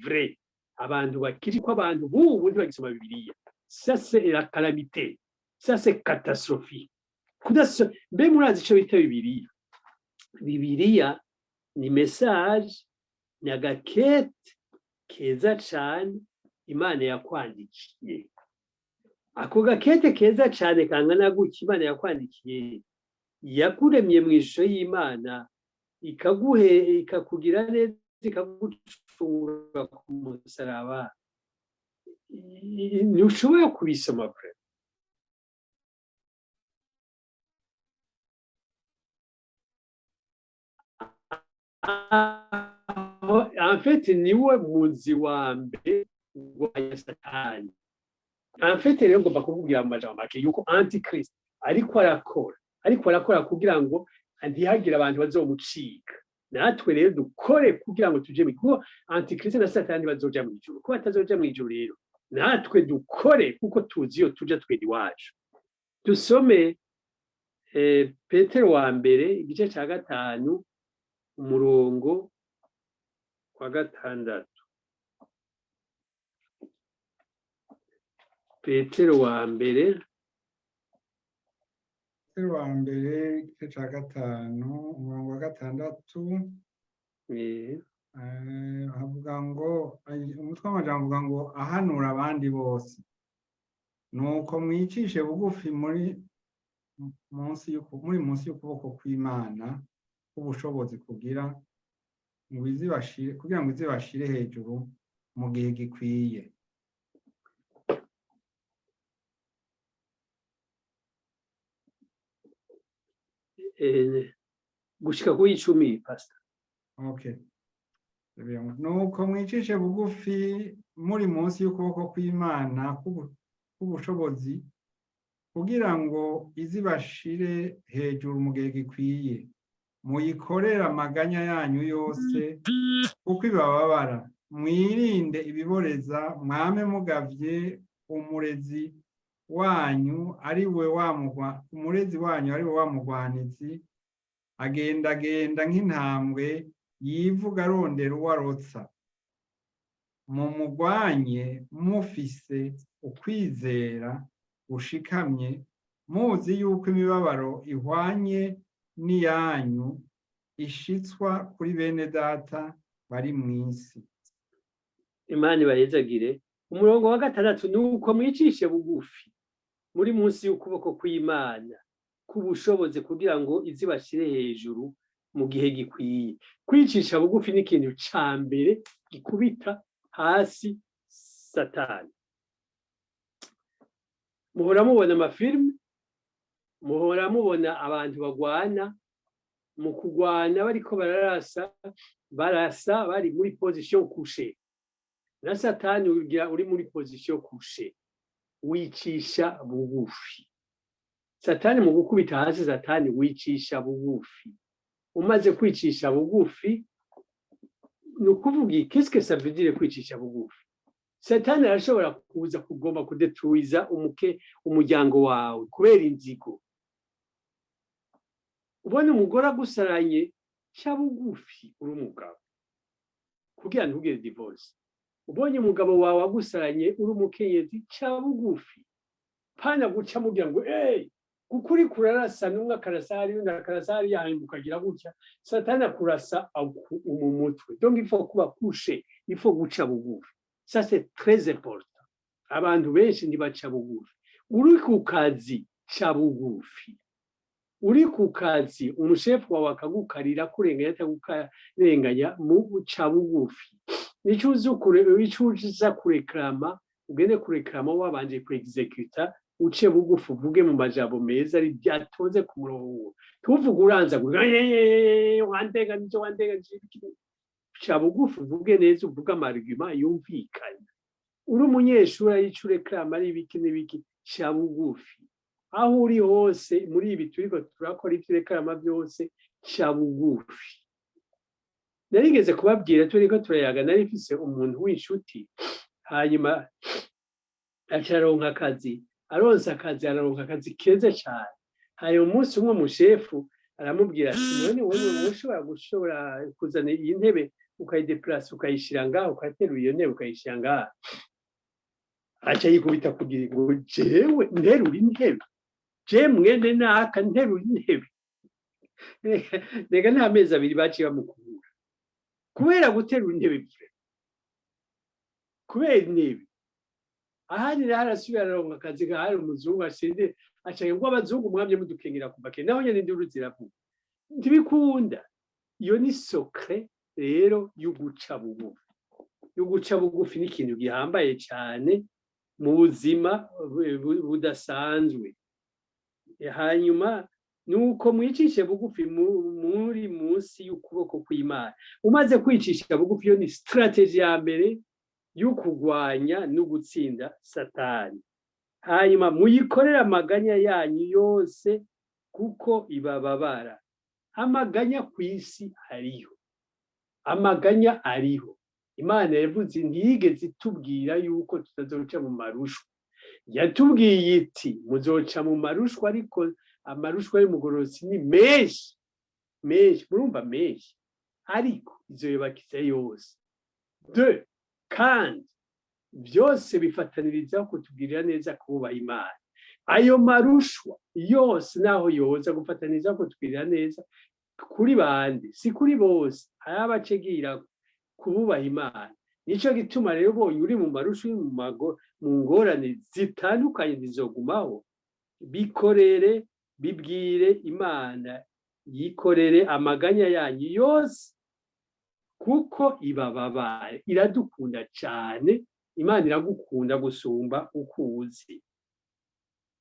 S7: Vrai, abantu bakiri ko abantu bubu ntibagisoma Bibiliya. Ça, c'est la calamité, ça, c'est catastrophique. Kudaso mbe murazi ico bita Bibiliya? Bibiliya ni message, ni agakete keza cane Imana yakwandikiye. Ako gakete keza cane kangana gutya Imana yakwandikiye, yakuremye mu ishusho y'Imana, ikaguhe, ikakugira neza, ikagucungura ku musaraba. Ntushobora kubisoma vrai. En fait, niwe muzi wa mbere wa Satani. En fait rero ngomba kukubwira mu majambo make yuko Antichrist ariko arakora kugira ngo ntihagire abantu bazomucika. Natwe rero dukore kugira ngo tuje, kuko Antichrist na Satani bazoja mu ijuru, ko batazoja mu ijuru. Rero natwe dukore kuko tuzi iyo tuja twera iwacu. Dusome Petero wa mbere, igice cya 5, umurongo wa 6. Petero wa mbere.
S2: Petero wa mbere, igice cya 5, umurongo wa 6. Havuga ngo, umutwe w'amajambo uvuga ngo: "Ahanura abandi bose, nuko mwicishe bugufi muri munsi y'ukuboko kw'Imana k'ubushobozi, kugira ngo izibashire hejuru mu gihe gikwiye."
S7: Gushika kuri 10, pastor.
S2: Okay. Nuko mwicishe bugufi muri munsi y'ukuboko kw'Imana k'ubushobozi, kugira ngo izibashire hejuru mu gihe gikwiye. Muyikorere amaganya yanyu yose kuko ibababara. Mwirinde ibiboreza, mwame mugavye. Umurezi wanyu ari we wa mugwanizi, agendagenda nk'intambwe yivuga, arondera uwo arotsa. Mumugwanye mufise ukwizera gushikamye, muzi yuko imibabaro ihwanye n'iyanyu ishitswa kuri bene data bari mw'isi.
S7: Imana ibahezagire. Umurongo wa 6: ni uko mwicishe bugufi muri munsi y'ukuboko kw'Imana k'ubushobozi, kugira ngo izibashire hejuru mu gihe gikwiye. Kwicisha bugufi ni ikintu ca mbere gikubita hasi Satani. Muhora mubona amafilime, muhora mubona abantu bagwana. Mu kugwana bariko bararasa, barasa bari muri position couchée. Na Satani ugira uri muri position couchée, wicisha bugufi. Satani mu gukubita hasi, Satani wicisha bugufi. Umaze kwicisha bugufi, ni ukuvuga, qu'est-ce que ça veut dire kwicisha bugufi? Satani arashobora kuza kugomba kudetruiza umuke umuryango wawe kubera inzigo. Ubona umugore agusaranye, ca bugufi uri umugabo kugira ntugire divorce. Ubonye umugabo wawe agusaranye, uri umukenyezi, ca bugufi. Pana guca mugira ngo hey, kuko uri kurarasa n'umwe akarasa hariya, undi akarasa hariya, hanyuma ukagira gutya, Satani akurasa mu mutwe. Donc il faut kuba couché, il faut guca bugufi. Ça, c'est très important. Abantu benshi ntibaca bugufi. Uri ku kazi, ca bugufi. Uri ku kazi, umushefu wawe akagukarira, kurenganya, atagukarenganya, mu ca bugufi. Nico uza kure, ico uza kureklama, ugende kureklama wabanje kuexecuta. Uce bugufi, uvuge mu majambo meza ari byatonze ku murongo. Tuvuge uranza ngo wandenganije, wandenganije. Ca bugufi, uvuge neza, uvuge ama arguments yumvikana. Uri umunyeshuri, ari ico ureklama, ari ibiki n'ibiki, ca bugufi. Aho uri hose muri ibi turiko turakora, ivyo ureklama byose, ca bugufi. Narigeze kubabwira, turiko turayaga, nari mfise umuntu w'inshuti, hanyuma acaronka akazi. Aronse akazi, araronka akazi keza cyane. Hanyuma umunsi umwe umushefu aramubwira ati: "None wowe ushobora gushobora kuzana iyi ntebe, ukayideplasa, ukayishyira ngaha, ukaterura iyo ntebe ukayishyira ngaha?" Aca yikubita kugira ngo: "Jewe nterura intebe? Je mwene naka nterura intebe?" Rega nta mezi 2 baciye bamukubura kubera guterura intebe, kubera intebe. Ahandi naho arasubira araronka akazi, hari umuzungu asinde, aca ngo: "Abazungu mwamye mudukengera kuva kera." Naho nyene induru ziravuga, ntibikunda. Iyo ni secret rero yo guca bugufi. Yo guca bugufi ni ikintu gihambaye cyane mu buzima budasanzwe. Hanyuma nuko mwicishe bugufi muri munsi y'ukuboko kw'Imana. Umaze kwicisha bugufi, iyo ni stratégie ya mbere yo kurwanya no gutsinda Satani. Hanyuma muyikorere amaganya yanyu yose kuko ibababara. Amaganya ku isi ariho, amaganya ariho. Imana yavuze, ntiyigeze itubwira yuko tutazoca mu marushwa. Yatubwiye iti: "Muzoca mu marushwa, ariko amarushwa y'umugororotsi ni menshi menshi." Murumva, menshi, ariko izoyobakiza yose de. Kandi byose bifataniriza kutugirira neza kububaha Imana. Ayo marushwa yose naho yoza gufataniriza kutugirira neza kuri bande? Si kuri bose, hari abacegira kububaha Imana. Nico gituma rero ubonye uri mu marushwa, uri mu ngorane zitandukanye zizogumaho, bikorere, bibwire Imana, yikorere amaganya yanyu yose kuko ibababaye. Iradukunda cyane. Imana iragukunda gusumba uko uzi.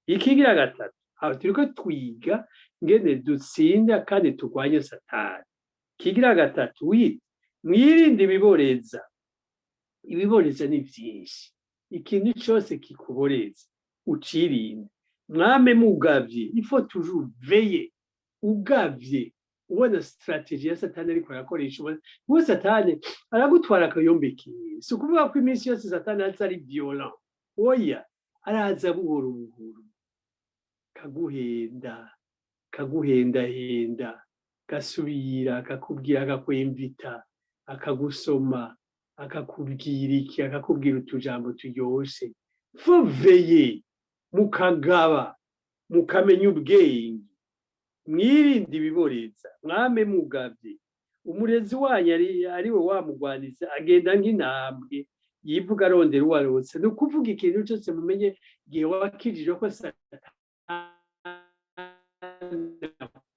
S7: Ikigira gatatu, aho turiko twiga ngene dutsinda kandi turwanye Satani. Kigira gatatu wita: mwirinde ibiboreza. Ibiboreza ni vyinshi. Ikintu cyose kikuboreza ucirinde. Mwame mugavye, il faut toujours veiller, ugavye, ubona stratégie ya Satani ariko arakoresha. Ubona uwo Satani aragutwara akayombekeye. Si ukuvuga ko iminsi yose Satani aza ari violent, oya. Araza buhoro buhoro, kaguhenda, kaguhendahenda, gasubira akakubwira, akakwemvita, akagusoma, akakubwira iki, akakubwira utujambo turyoshe. Faut veiller, mukagaba, mukamenya ubwenge. Mwirinde ibiboreza, mwame mugavye. Umurezi wanyu ari we wamugwaniza, agenda nk'intambwe yivuga arondera uwarotse. Ni ukuvuga ikintu cyose mumenye igihe wakijijwe ko Satani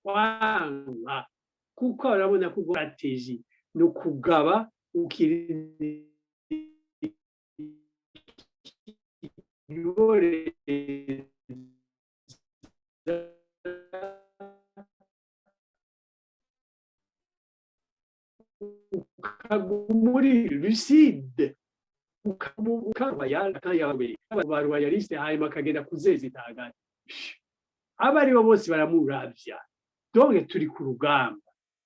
S7: kwanka, kuko urabona ko stratégie ni ukugaba, ukirinda ibiboreza, ukaguma uri lucide. Ba royaliste, hanyuma akagenda kuzeza itagati, abo aribo bose baramuravya. Donc turi ku rugamba,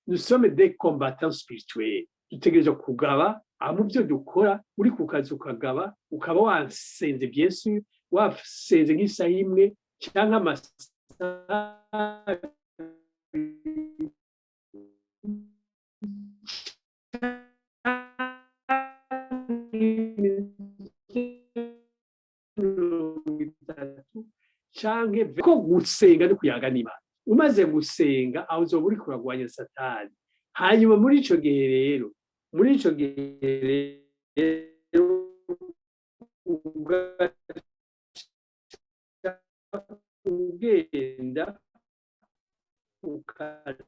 S7: nous sommes des combattants spirituels. Dutegerezwa kugaba mu byo dukora. Uri ku kazi ukagaba, ukaba wasenze, bien sûr, wasenze nk'isaha imwe cyangwa amasaha. 30 canke ko gusenga no kuyaga n'Imana. Umaze gusenga, aho uzoba uriko uragwanya Satani. Hanyuma muri ico gihe rero ugaca ugenda ukazi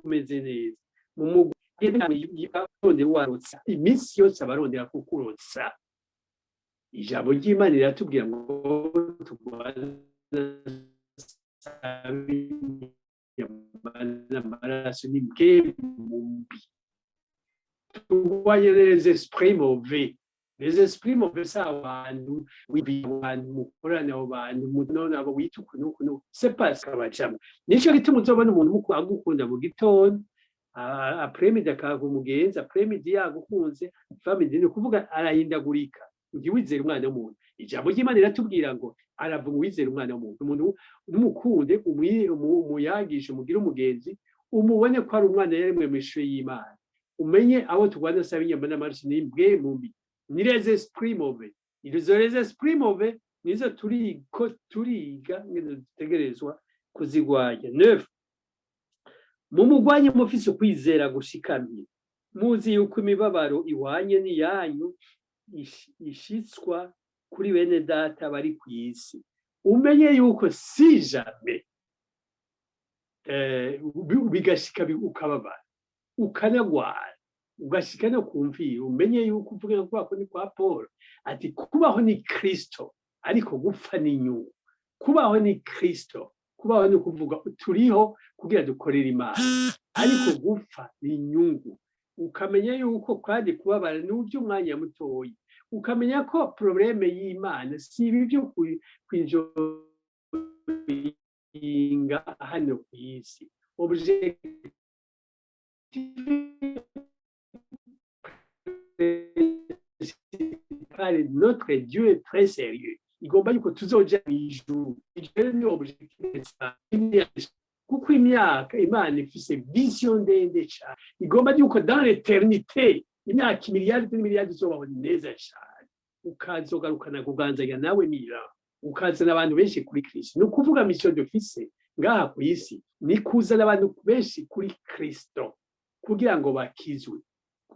S7: umeze neza mu mugwi warotsa iminsi yose, abarondera kukurotsa. Ijambo ry'Imana riratubwira ngo turwane amaraso n'impwemu mbi, turwanye les esprits mauvais. Les esprits mauvais, c'est abantu abantu mukorana, abo bantu none abo wita uku n'uku n'uku, c'est pas kabajamwo. Nico gituma uzobona umuntu agukunda mu gitondo, après-midi akaba umugenzi, après-midi yagukunze, famille, ni ukuvuga arahindagurika. Ntiwizere umwana w'umuntu. Ijambo ry'Imana riratubwira ngo aravuga uwizera umwana w'umuntu. Umuntu numukunde, umuyagishe, umugire umugenzi, umubone ko ari umwana yaremwe mu ishusho y'Imana. Umenye abo turwana saba inyama n'amaraso, ni impwemu mbi, ni les esprits mauvais. Izo les esprits mauvais nizo turiko turiga ngene dutegerezwa kuzigwanya. Neuf, mumugwanye mufise ukwizera gushikamye, muzi yuko imibabaro ihwanye n'iyanyu ishitswa kuri bene data bari ku isi. Umenye yuko si jamais bigashika ukababara, ukanagwara, ugashika no ku mviro, umenye yuko uvuga ko ni kwa Paul ati: "Kubaho ni Kristo, ariko gupfa ni inyungu." Kubaho ni Kristo. Kubaho ni ukuvuga turiho kugira dukorere Imana, ariko gupfa ni inyungu. Ukamenya yuko kandi kubabara ni uby'umwanya mutoya. Ukamenya ko problème y'Imana si ibi byo kwinjoyinga hano ku isi. Objectif principal, notre Dieu est très sérieux, igomba yuko tuzoja mu ijuru. Ijuru ni objectif principal, kuko imyaka Imana ifise vision ndende cyane, igomba yuko dans l'éternité, imyaka imiliyaridi n'imiliyaridi, uzobaho neza cyane, ukazogarukana kuganzanya nawe mira, ukazana abantu benshi kuri Kristo. Ni ukuvuga mission dufise ngaha ku isi ni kuzana abantu benshi kuri Kristo kugira ngo bakizwe.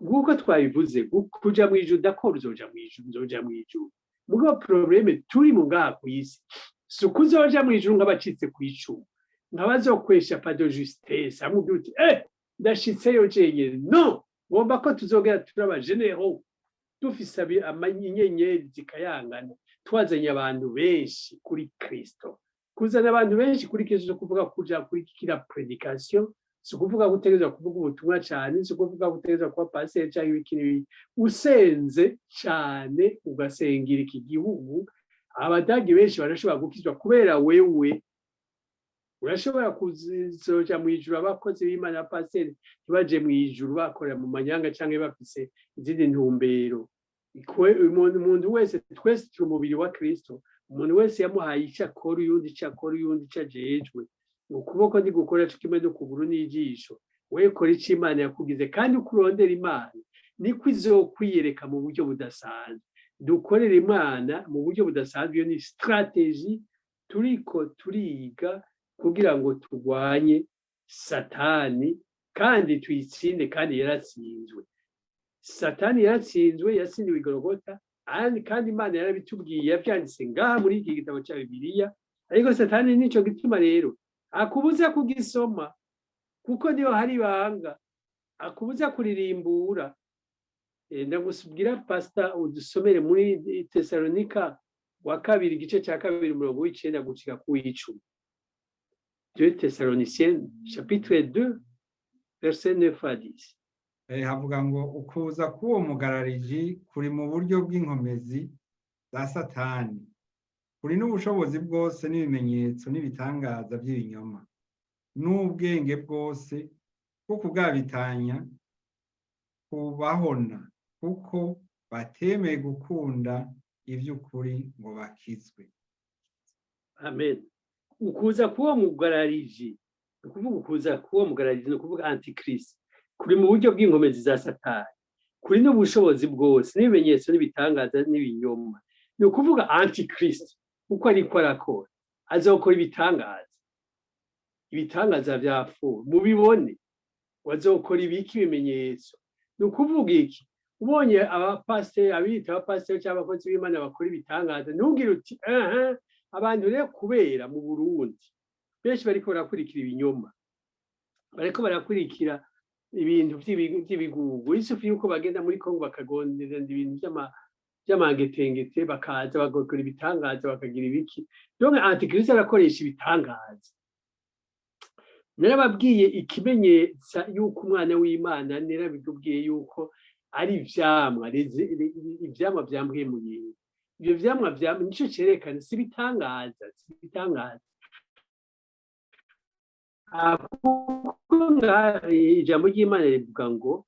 S7: Nk'uko twabivuze, kuja mu ijuru, d'accord, uzoja mu ijuru, uzoja mu ijuru. Mugabo problème turi mu ngaha ku isi si ukuzoja mu ijuru nk'abacitse ku icumu, nkabazokwesha pas de justesse, amubwira uti: "Eh, ndashitseyo jenyine." No ngomba ko tuzogera turi aba généraux, dufise inyenyeri zikayangana, twazanye abantu benshi kuri Kristo. Kuzana abantu benshi kuri Kristo si ukuvuga kuja kuri kira prédication, si ukuvuga ko utegerezwa kuvuga ubutumwa cyane, si ukuvuga ko utegerezwa kuba pasiteri cyangwa ibiki n'ibiki. Usenze cyane, ugasengera iki gihugu, Abadagi benshi barashobora gukizwa kubera wewe. Urashobora kuzoja mu ijuru abakozi b'Imana, pasiteri, ntibaje mu ijuru bakorera mu manyanga cyangwa bafise izindi ntumbero. Umuntu wese, twese turi umubiri wa Kristo. Umuntu wese yamuhaye icyo akora, uyundi icyo akora, uyundi icyo ajejwe. Ukuboko ntigukora co kimwe n'ukuguru n'ijisho. We kora icyo Imana yakugize, kandi uko urondera Imana niko izokwiyereka mu buryo budasanzwe. Dukorere Imana mu buryo budasanzwe. Iyo ni stratégie turiko turiga kugira ngo turwanye Satani kandi tuyitsinde. Kandi yaratsinzwe, Satani yaratsinzwe, yatsindiwe Igorogota. Kandi Imana yarabitubwiye, yabyanditse ngaha muri iki gitabo cya Bibiliya. Ariko Satani nico gituma rero akubuza kugisoma, kuko niyo hari ibanga, akubuza kuririmbura. Ndagusubwira, pasita, udusomere muri Tesalonika wa kabiri, igice cya kabiri, umurongo w'9 gushika ku w'10. 2 Thessaloniciens chapitre 2 verset 9 à 10.
S2: Havuga ngo ukuza k'uwo mugarariji kuri mu buryo bw'inkomezi za Satani, kuri n'ubushobozi bwose n'ibimenyetso n'ibitangaza by'ibinyoma n'ubwenge bwose bwo kugabitanya kubahona, kuko batemeye gukunda iby'ukuri ngo bakizwe.
S7: Amen. Ukuza k'uwo mugarariji, ni ukuvuga ukuza k'uwo mugarariji, ni ukuvuga Antikristo, kuri mu buryo bw'inkomezi za Satani, kuri n'ubushobozi bwose n'ibimenyetso n'ibitangaza n'ibinyoma. Ni ukuvuga Antikristo uko ariko arakora, azokora ibitangaza, ibitangaza vyapfuye mubibone, bazokora ibiki? Ibimenyetso. Ni ukuvuga iki? Ubonye abapasiteri, abiyita abapasiteri cyangwa abakozi b'Imana bakora ibitangaza, ntugire uti aha. Abantu rero, kubera mu Burundi benshi bariko barakurikira ibinyoma, bariko barakurikira ibintu vy'ibigugu, isufu yuko bagenda muri Kongo bakagondera ibintu vy'amangetengete, bakaza bagakora ibitangaza, bakagira ibiki. Donc Antikristo arakoresha ibitangaza. Narababwiye ikimenyetsa yuko umwana w'Imana, narabibwiye yuko ari ivyamwa, ivyamwa vyambwiye mu yera. Ivyo vyamwa nico cerekana, si ibitangaza, si ibitangaza. Kuko ijambo ry'Imana rivuga ngo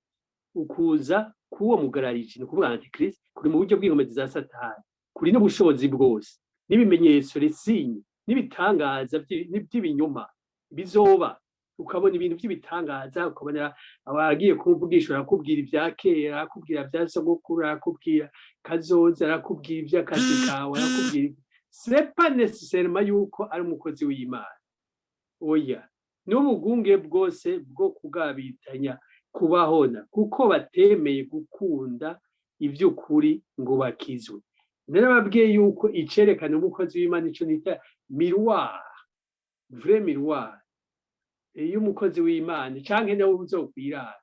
S7: ukuza k'uwo mugarariji, ni ukuvuga Antikristo, kuri mu buryo bw'inkomezi za Satani, kuri n'ubushobozi bwose n'ibimenyetso, les signes, n'ibitangaza by'ibinyoma bizoba. Ukabona ibintu by'ibitangaza, ukabona abagiye kumuvugisha, arakubwira ibya kera, arakubwira bya sogokuru, arakubwira kazoza, arakubwira iby'akazi kawe, arakubwira. C'est pas nécessairement yuko ari umukozi w'Imana, oya. N'ubugunge bwose bwo kugabitanya kubahona, kuko batemeye gukunda iby'ukuri ngo bakizwe. Narababwiye yuko icerekana umukozi w'Imana, ico nita miroir, vrai miroir iyo umukozi w'Imana canke nawe uzokwirara,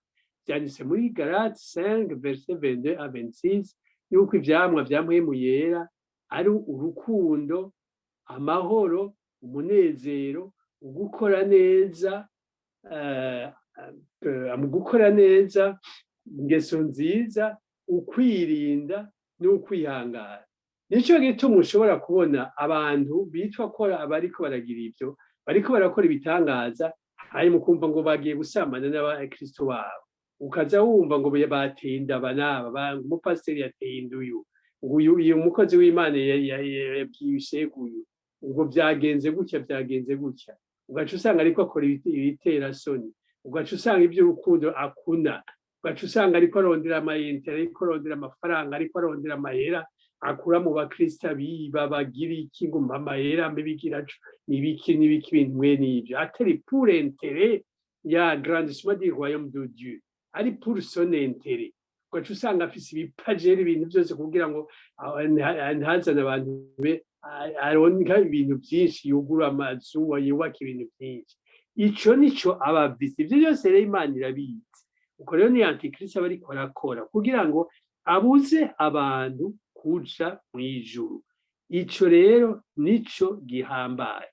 S7: vyanditse muri Galate 5 verset 22 à 26, yuko ivyamwa vya Mpwemu Yera ari urukundo, amahoro, umunezero, ugukora neza, mu gukora neza, ingeso nziza, ukwirinda n'ukwihangana. Nico gituma ushobora kubona abantu bitwa ko abariko baragira ivyo, bariko barakora ibitangaza, hanyuma ukumva ngo bagiye gusambana n'abakristo babo, ukaza wumva ngo bateye inda aba n'aba, umupasiteri yateye inda uyu, uyu mukozi w'Imana yabwiye uyu, ubwo byagenze gutya, byagenze gutya. Ugaca usanga ariko akora ibiterasoni, ugaca usanga iby'urukundo akuna, ugaca usanga ariko arondera ama intérêts, ariko arondera amafaranga, ariko arondera amahera akura mu bakristo, abiba, bagira iki, ngo mpa amahera mbe bigira n'ibiki n'ibiki, ibintu mwene ivyo, atari pour intérêt ya agrandissement du royaume de Dieu, ari pour son intérêt. Ugaca usanga afise ibipageri, ibintu byose kugira ngo ntazane abantu be, aronka ibintu byinshi, yugura amazu, yubaka ibintu byinshi. Ico nico aba afise. Ivyo byose rero Imana irabizi. Uko rero ni Antikristo aba ariko arakora kugira ngo abuze abantu kuja mw'ijuru. Ico rero nico gihambaye.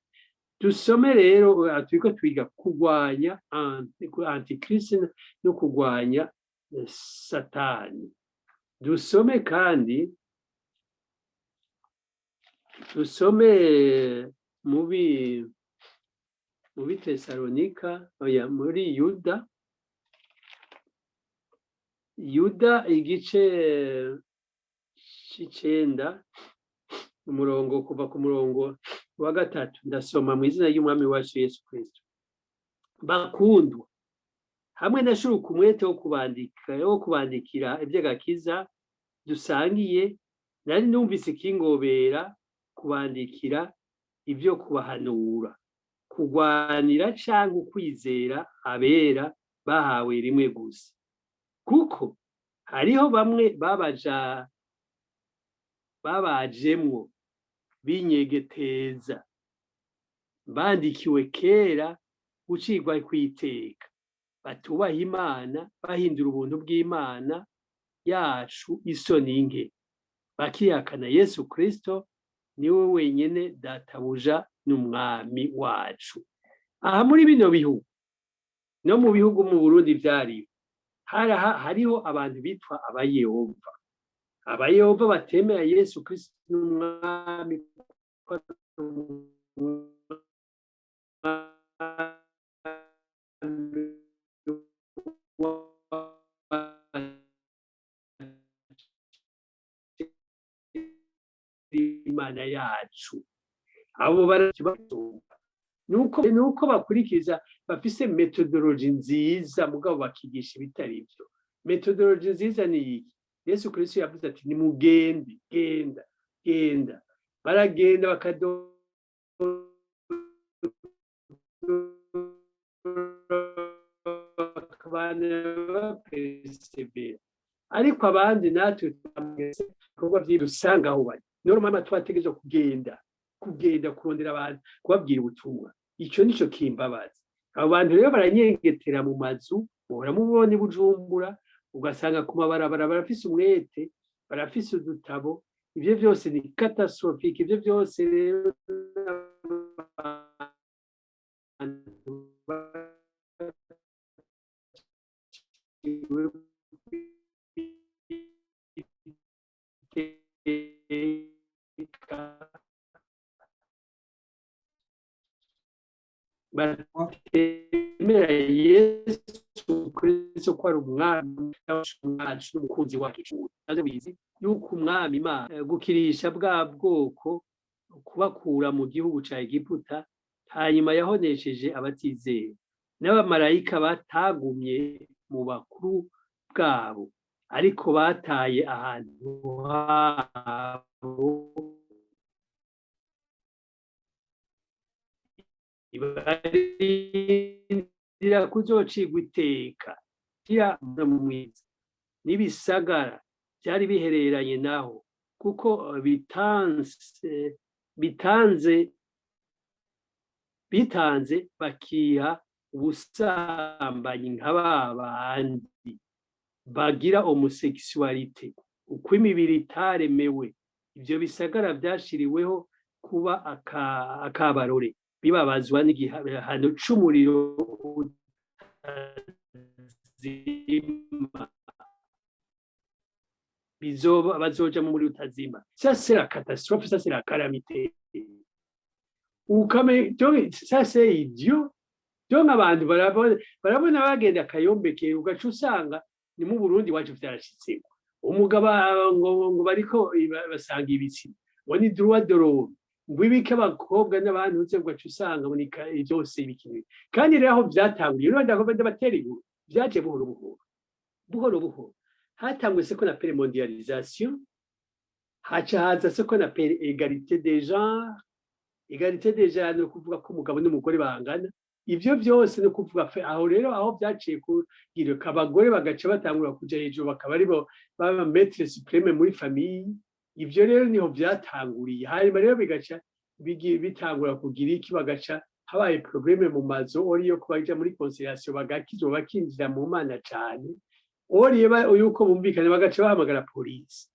S7: Dusome rero, turiko twiga kurwanya Antikristo no kurwanya Satani. Dusome kandi, dusome mubi Tesalonika, oya, muri Yuda, Yuda igice c'icenda, umurongo, kuva ku murongo wa 3. Ndasoma mu izina ry'Umwami wacu Yesu Kristo. Bakundwa, hamwe na shuruka umwete wo kubandika, wo kubandikira iby'agakiza dusangiye, nari numvise ikingobera kubandikira ibyo kubahanura kurwanira canke ukwizera abera bahawe rimwe gusa, kuko hariho bamwe babaja babajemwo binyegeteza, bandikiwe kera gucirwa kw'iteka, batubaha Imana, bahindura ubuntu bw'Imana yacu isoni nke, bakihakana Yesu Kristo niwe wenyene Databuja n'Umwami wacu. Aha muri bino bihugu, no mu bihugu, mu Burundi vyariho, Hariho abantu bitwa Abayehova, Abayehova batemera Yesu Kristo n'umwami, ko ari umwami wacu, Imana yacu. Abo barabasumba nuko bakurikiza, bafise méthodologie nziza, mugabo bakigisha ibitari byo. Méthodologie nziza ni iyi: Yesu Kristo yavuze ati: "Nimugende, genda, genda." Baragenda bakabana baperesevera, ariko abandi natwe twamwese ibikorwa by'idusanga aho bari. Normalement twategerezwa kugenda kurondera abantu, kubabwira ubutumwa. Ico nico kimbabaza. Abo bantu rero baranyengetera mu mazu, muhora mubona i Bujumbura, ugasanga ku mabarabara barafise umwete, barafise udutabo. Ivyo byose ni catastrophique. Ivyo byose rero abantu baciwe iteka, batemera Yesu Kristo ko ari umwami wacu n'umukunzi wacu. Bizi yuko Umwami Imana gukirisha bwa bwoko, kubakura mu gihugu ca Egiputa, hanyuma yahonesheje abatizera n'abamarayika batagumye mu bakuru bwabo, ariko bataye ahantu habo, ibarindira kuzocigwa iteka mu mwiza n'ibisagara byari bihereranye naho, kuko bitanze bakiha ubusambanyi nka ba bandi bagira homosexualité, uko imibiri itaremewe. Ibyo bisagara byashiriweho kuba akabarore, bibabazwa n'igihano c'umuriro utazima. Bizoba, bazoja mu muriro utazima. Ça, c'est la catastrophe, ça, c'est la calamité. Ukame, donc ça, c'est idiot. Donc abantu barabona bagenda akayombekeye, ugaca usanga ni mu Burundi wacu vyarashitseko. Umugabo ngo bariko basanga ibitsina, ngo ni droit de l'homme, ngo ibike abakobwa n'abantu uze, ugaca usanga ngo ni byose ibikini. Kandi rero aho vyatanguriye rero, ndagomba ndabatera inkuru. Vyaje buhoro buhoro, buhoro buhoro. Hatanguye ce qu'on appelle mondialisation, haca haza ce qu'on appelle égalité des genres. Égalité des genres ni ukuvuga ko umugabo n'umugore bangana. Ivyo byose ni ukuvuga aho rero aho vyaciye kugira abagore bagaca batangura kuja hejuru, bakaba aribo baba maître suprême muri famille. Ivyo rero niho vyatanguriye. Hanyuma rero bigaca bitangura kugira iki, bagaca habaye problème mu mazu, ori yo kubaja muri conciliation, bagakizwa, bakinjira mu Mana cane, ori yuko bumvikana bagaca bahamagara polisi.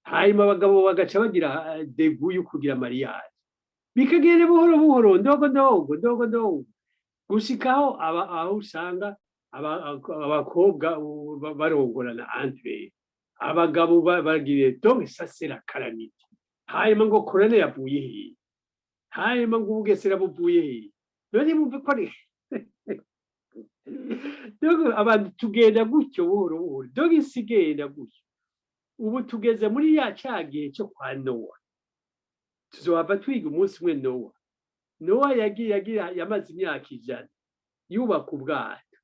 S7: Hanyuma abagabo bagaca bagira dégoût yo kugira mariage, bikagenda buhoro buhoro, ndogo ndogo, ndogo ndogo, gushikaho aho usanga abakobwa barongorana entre abagabo bagiriye. Donc ça, c'est la calamité. Hanyuma ngo korona yavuye hehe? Hanyuma ngo ubugesera buvuye hehe? None mumve ko ari donc abantu tugenda gutyo buhoro buhoro. Donc isi igenda gutyo. Ubu tugeze muri ya ca gihe cyo kwa Nowa. Tuzohava twiga umunsi umwe Nowa. Nowa yagiye agira, yamaze imyaka 100 yubaka ubwato,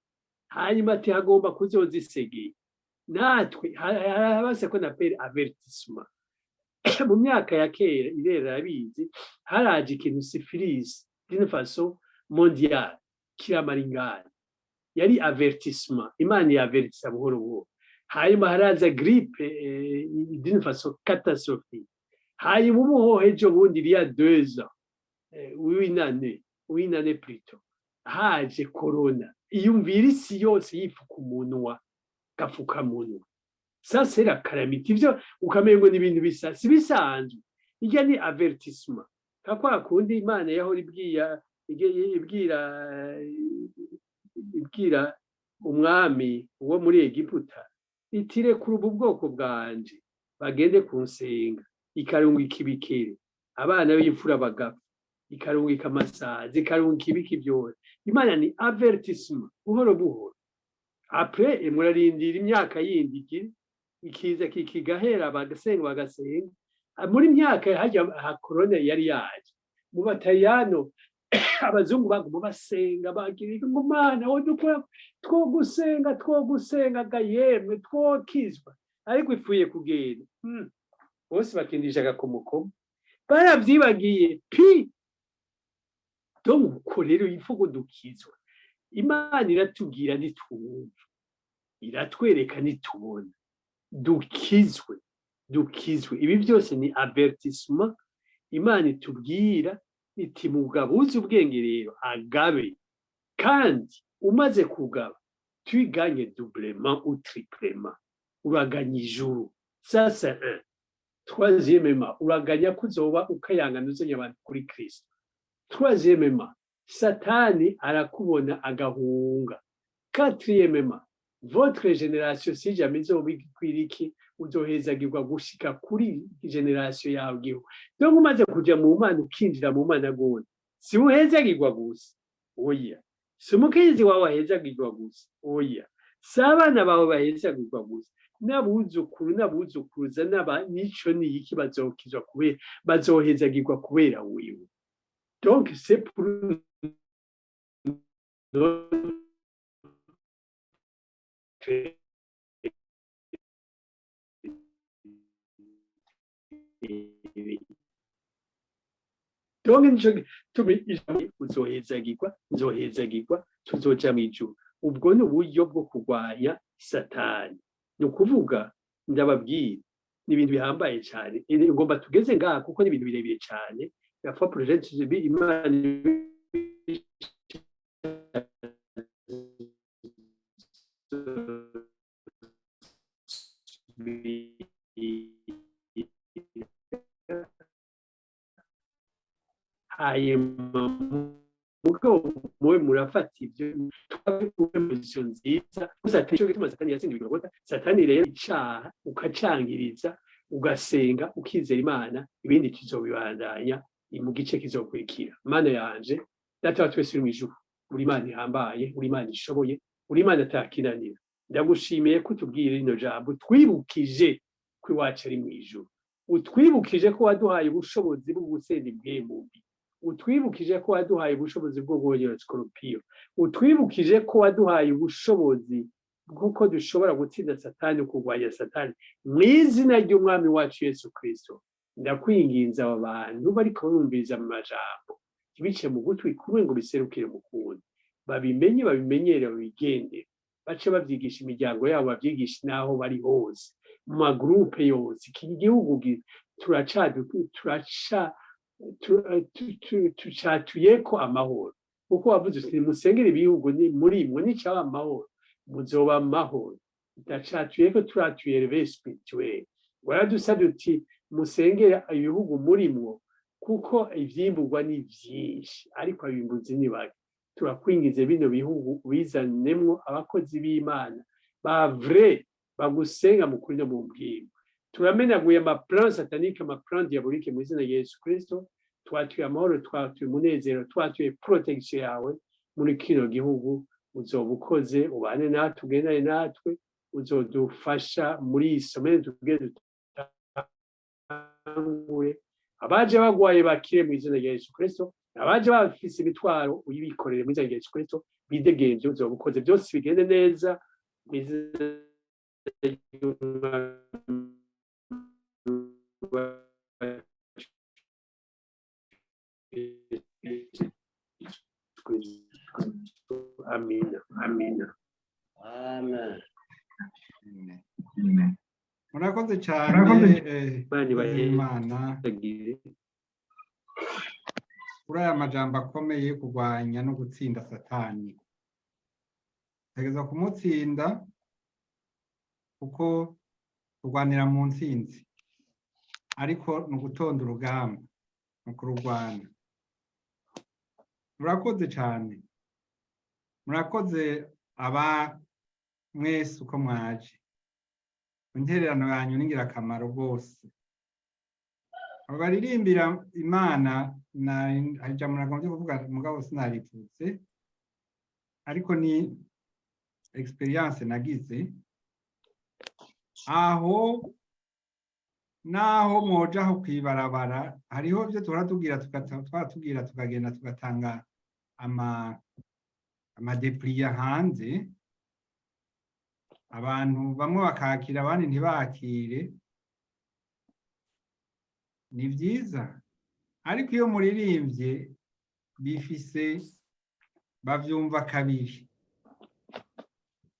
S7: hanyuma ati hagomba kuzoza isegeye. Natwe haba ce qu'on appelle avertissement. Mu myaka ya kera, irera arabizi, haraje ikintu syphilis d'une façon mondiale, kiramara ingana. Yari avertissement, Imana yavertisa buhoro buhoro. Hanyuma haraza grippe d'une façon catastrophique. Hanyuma ubu ho ejo bundi, il y a 2 ans, une année, une année plutôt, haje corona. Iyumvira isi yose yifuka umunwa, gapfukamunwa. Ça, c'est la calamité. Ivyo ukamengo ni ibintu bisa si bisanzwe. Irya ni avertissement, nka kwa kundi Imana yahora ibwira Umwami wo muri Egiputa itirekura ubu bwoko bwanje bagende kunsenga, ikarungika ibikere, abana b'imfura bagapfa, ikarungika amasazi, ikarungika ibiki byose. Imana ni avertissement buhoro buhoro. Après murarindira imyaka yindi ikiza kikigahera, bagasenga bagasenga. Muri myaka hajya ha corona yari yaje mu Bataliyano, abazungu baguma basenga, bagira ngo: "Mana, wo dukora two gusenga, two gusenga ga yemwe twokizwa," ariko ipfuye kugenda. Bose bakindisha agakomokomo, baravyibagiye pi. Donc uko rero ivugo dukizwa, Imana iratubwira ntitwumva, iratwereka ntitubona. Dukizwe, dukizwe. Ibi byose ni avertissement Imana itubwira iti: "Mugabo uzi ubwenge rero agabe." Kandi umaze kugaba, tu gagnes doublement ou triplement, uraganya ijuru. Ça, c'est un. Troisièmement, uraganya ko uzoba ukayangana, uzanye abantu kuri Kristo. Troisièmement, Satani arakubona agahunga. Quatrièmement, votre génération, si jamais izoba ikwira iki, uzohezagirwa gushika kuri génération yawe gihugu. Donc umaze kuja mu Mana, ukinjira mu Mana gose, si uhezagirwa gusa, oya, si umukenyezi wawe ahezagirwa gusa, oya, si abana bawe bahezagirwa gusa, n'abuzukuru n'abuzukuruza n'aba nico ni iki bazokizwa kubera, bazohezagirwa kubera wewe. Donc c'est pour notre donc nico gituma ijambo uzohezagirwa, nzohezagirwa, tuzoja mw'ijuru. Ubwo ni uburyo bwo kurwanya Satani. Ni ukuvuga, ndababwira, ni ibintu bihambaye cyane. Ngomba tugeze ngaha kuko ni ibintu birebire cyane. La fois prochaine, Imana hanyuma mugabo muwe murafata ibyo twabe position nziza gusa. Cyo gituma Satani yatsindiwe Golgotha. Satani rero icaha ukacangiriza, ugasenga, ukizera Imana, ibindi tuzobibandanya mu gice kizokurikira. Mana yanje, Data wa twese uri mw'ijuru, uri Imana ihambaye, uri Imana ishoboye, uri Imana atakinanira. Ndagushimiye ko utubwira rino jambo, twibukije ko iwacu ari mw'ijuru, utwibukije ko waduhaye ubushobozi bwo gutsinda impwemu mbi, utwibukije ko waduhaye ubushobozi bwo guhonyora sikoropiyo, utwibukije ko waduhaye ubushobozi bw'uko dushobora gutsinda Satani, kurwanya Satani. Mu izina ry'Umwami wacu Yesu Kirisito, ndakwinginze, aba bantu bariko bumviriza mu majambo, ntibice mu gutwi kumwe ngo biserukire mu kundi, babimenye, babimenyere, babigendere, bace babyigisha imiryango yabo, babyigishe n'aho bari hose, mu magurupe yose. Iki gihugu turaca tucatuyeko amahoro, kuko wavuze uti: "Musengere ibihugu muri mwe, nicaba amahoro muzoba amahoro." Ndacatuyeko, turatuye réveil spirituel. Waradusabye uti: "Musengere ibihugu murimwo, kuko ivyimburwa ni vyinshi ariko abimbuzi ni bake." Turakwingize, bino bihugu bizanemwo abakozi b'Imana ba vrai, bagusenga mu kuri no mu mbwimo. Turamenaguye ama plan satanique, ama plan diabolique, mu izina rya Yesu Kristo. Twatuye amahoro, twatuye umunezero, twatuye protection yawe muri kino gihugu. Uzoba ukoze, ubane natwe, ugendane natwe, uzodufasha muri iyi semaine tugende dutangure. Abaje bagwaye bakire mu izina rya Yesu Kristo, abaje bafise imitwaro uyibikorere mu izina rya Yesu Kristo, bidegemvye. Uzoba ukoze, byose bigende neza mu izina ry'Umwami wacu Yesu Kristo. Amina, amina.
S10: Amen.
S2: Murakoze cyane.
S7: Imana
S2: Imana
S7: ibahezagire.
S2: Kuri aya majambo akomeye yo kurwanya no gutsinda Satani, tegeza kumutsinda kuko kurwanira mu ntsinzi, ariko ni ugutonda urugamba, ni ukururwana. Murakoze cyane, murakoze aba. Mwese uko mwaje, intererano yanyu ni ingirakamaro rwose. Abo baririmbira Imana, hari ijambo nagombye kuvuga mugabo sinaripfutse, ariko ni expérience nagize aho. Naho mwoja aho kwibarabara, hariho ibyo tuhora tubwira, twatubwira, tukagenda tugatanga amadépliants hanze, abantu bamwe bakakira, abandi ntibakire. Ni byiza, ariko iyo muririmbye bifise bavyumva kabiri,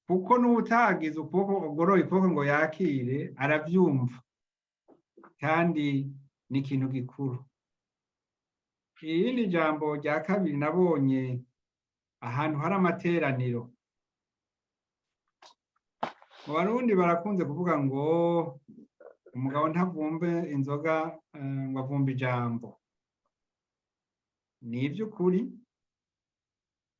S2: kuko n'uwutagize ukuboko ugoroye ukuboko ngo yakire aravyumva, kandi ni ikintu gikuru. Irindi jambo rya kabiri, nabonye ahantu hari amateraniro mu Barundi barakunze kuvuga ngo umugabo ntavumbe inzoga, ngo avumbe ijambo. Ni iby'ukuri,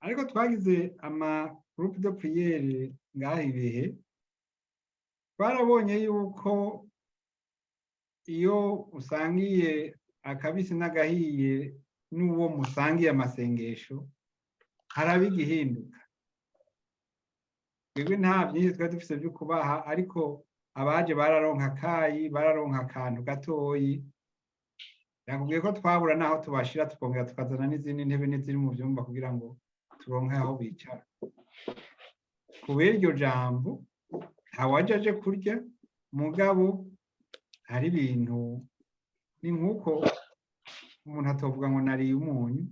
S2: ariko twagize ama groupe de prière ngaha ibihe, twarabonye yuko iyo usangiye akabisi n'agahiye n'uwo musangiye amasengesho, haraba igihinduka. Twebwe nta byinshi twari dufise byo kubaha, ariko abaje bararonka akayi, bararonka akantu gatoyi. Nakubwiye ko twabura n'aho tubashira, tukongera tukazana n'izindi ntebe n'iziri mu byumba kugira ngo turonke aho bicara. Kubera iryo jambo, ntawaje aje kurya, mugabo hari ibintu ni nk'uko umuntu atovuga ngo nariye umunyu,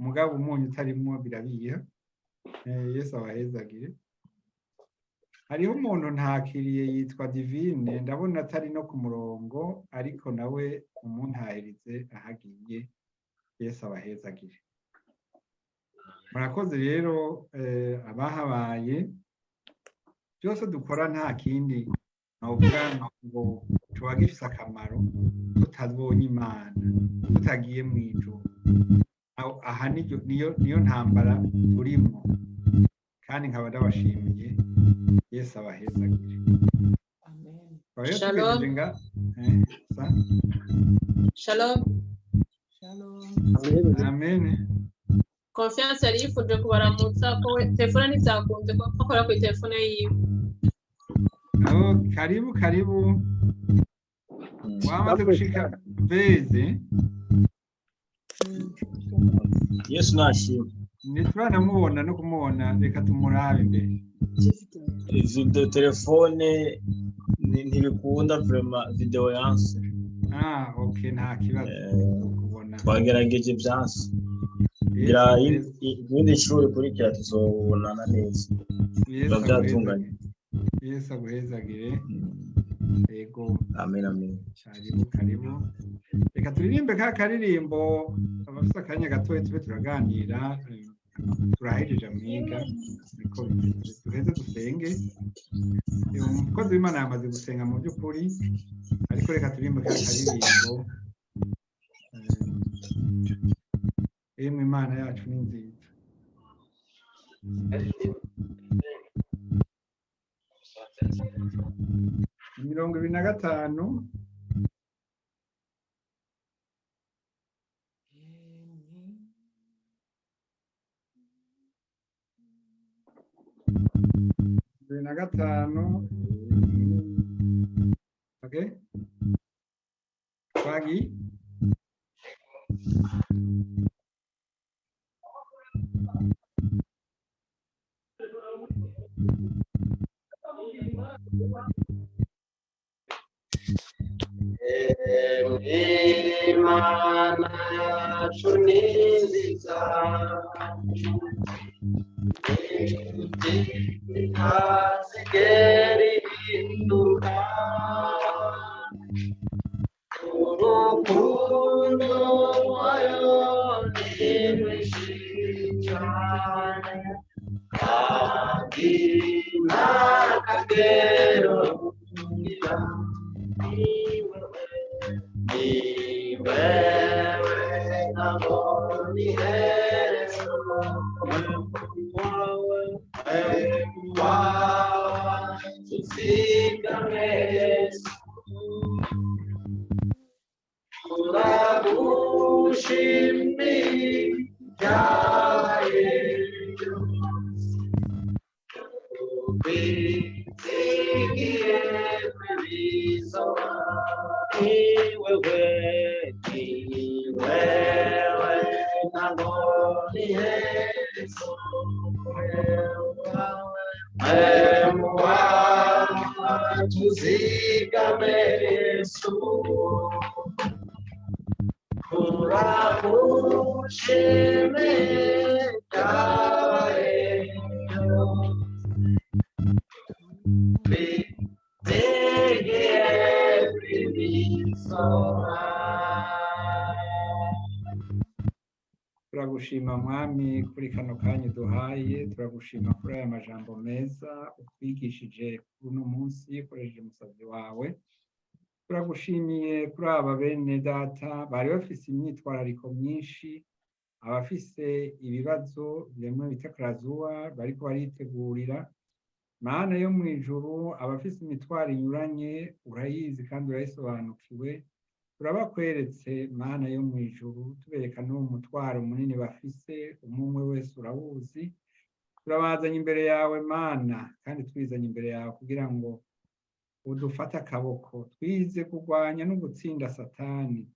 S2: mugabo umunyu utarimwo birabiha. Yesu abahezagire. Hariho umuntu ntakiriye yitwa Divine, ndabona atari no ku murongo, ariko nawe umuntahirize ahagiye. Yesu abahezagire. Murakoze rero abahabaye. Byose dukora nta kindi novuga ngo tuba gifise akamaro tutabonye Imana, tutagiye mu ijuru. Aha niyo ntambara turimwo, kandi nkaba ndabashimiye. Yesu abahezagire. Tukaba rero
S6: Shalom.
S2: tugejeje nga sa.
S6: Shalom.
S2: Amen.
S6: Confiance yari yifuje kubaramutsa, ko we telefone ntibyakunze ko akora kuri telefone yiwe.
S2: Oh, karibu karibu, wamaze gushika beze.
S11: Yesu nashimwe.
S2: Ntituranamubona no kumubona, reka tumurabe imbere.
S11: Video telefone ntibikunda vraiment, video yanse.
S2: Ah, okay, nta kibazo kubona.
S11: Twagerageje, byanse. Ngira iyindi nshuro ikurikira tuzobonana neza, biba byatunganye.
S2: Yesu aguhezagire. Yego.
S11: Amen, amen.
S2: Karibu karibu. Reka turirimbe ka karirimbo, abafite akanya gatoya tube turaganira, turahejeje mwiga niko bimeze. Duheze dusenge. Umukozi w'Imana yamaze gusenga mu by'ukuri, ariko reka turirimbe ka karirimbo. Emwe Imana yacu ni nziza. 25. 25, okay, twagiye.
S8: Imana yacu ni nziza, ntazigera ihinduka. Urukundo rwayo ni rwinshi cyane, kandi nta kagero rugira. Ni wewe ntabona iherezo, wawe wawe. Turagushimiye Twizigiye bizoba ni wewe, ni wewe ntabwo ni hezo tuzigame Yesu
S2: Turagushima Mwami kuri kano kanya duhaye, turagushima kuri aya majambo meza utwigishije kuri uno munsi ukoresheje umusabyi wawe. Turagushimiye kuri aba bene data bari bafise imyitwarariko myinshi, abafise ibibazo bimwe bita karazuwa bariko baritegurira. Mana yo mu ijuru, abafise imitwaro inyuranye urayizi kandi urayisobanukiwe. Turabakweretse Mana yo mu ijuru, tubereka n'uwo mutwaro munini bafise, umwe wese urawuzi. Turabazanye imbere yawe Mana, kandi twizanye imbere yawe kugira ngo udufate akaboko, twize kurwanya no gutsinda Satani.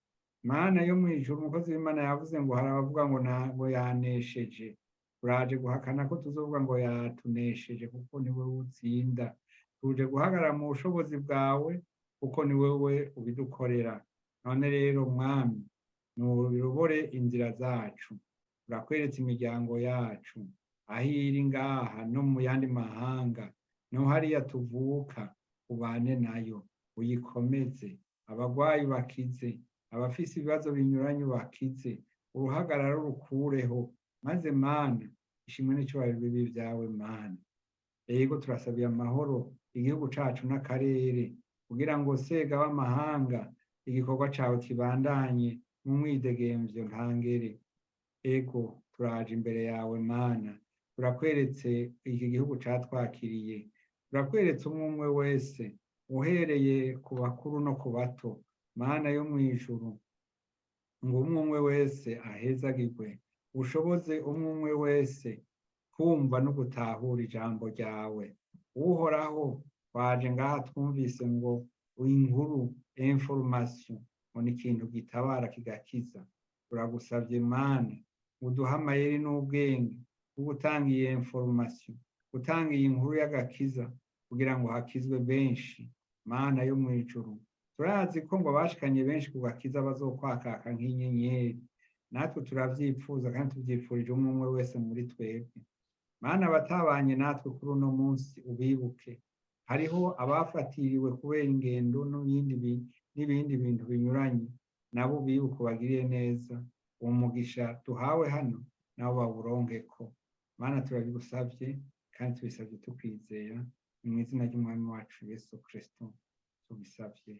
S2: Mana yo mu ijuru, umukozi w'Imana yavuze ngo hari abavuga ngo ntabwo yanesheje. Turaje guhakana ko tuzovuga ngo yatunesheje, kuko ni wowe utsinda. Tuje guhagarara mu bushobozi bwawe, kuko ni wowe ubidukorera. None rero Mwami, nuyobore inzira zacu. Turakweretse imiryango yacu aho iri ngaha no mu yandi mahanga, no hariya tuvuka, ubane nayo uyikomeze. Abagwayi bakize, abafise ibibazo binyuranye bakize, uruhagarara rukureho, maze Mana ishimwe n'icyubahiro bibi byawe Mana. Yego, turasabiye amahoro igihugu cacu n'akarere, kugira ngo sega w'amahanga igikorwa cawe kibandanye mu mwidegemvyo ntangere. Ego, turaje imbere yawe Mana, turakweretse iki gihugu catwakiriye, turakweretse umwe umwe wese uhereye ku bakuru no ku bato. Mana yo mu ijuru, ngo umwe umwe wese ahezagirwe, ushoboze umwe umwe wese kumva no gutahura ijambo ryawe. Uhoraho, twaje ngaha twumvise ngo inkuru information ngo ni ikintu gitabara kigakiza. Turagusabye Mana, uduhe amayeri n'ubwenge bwo gutanga iyi information, gutanga iyi nkuru y'agakiza, kugira ngo hakizwe benshi. Mana yo mu ijuru, turazi ko ngo abashikanye benshi ku gakiza bazokwakaka nk'inyenyeri. Natwe turavyipfuza kandi tuvyipfurije umwe umwe wese muri twebwe. Mana, abatabanye natwe kuri uno munsi ubibuke. Hariho abafatiriwe kubera ingendo n'ibindi bintu binyuranye, nabo ubibuke ubagirire neza. Uwo mugisha duhawe hano nabo bawuronkeko. Mana, turabigusavye kandi tubisavye tukwizera, ni mu izina ry'Umwami wacu Yesu Kristo tubisavye.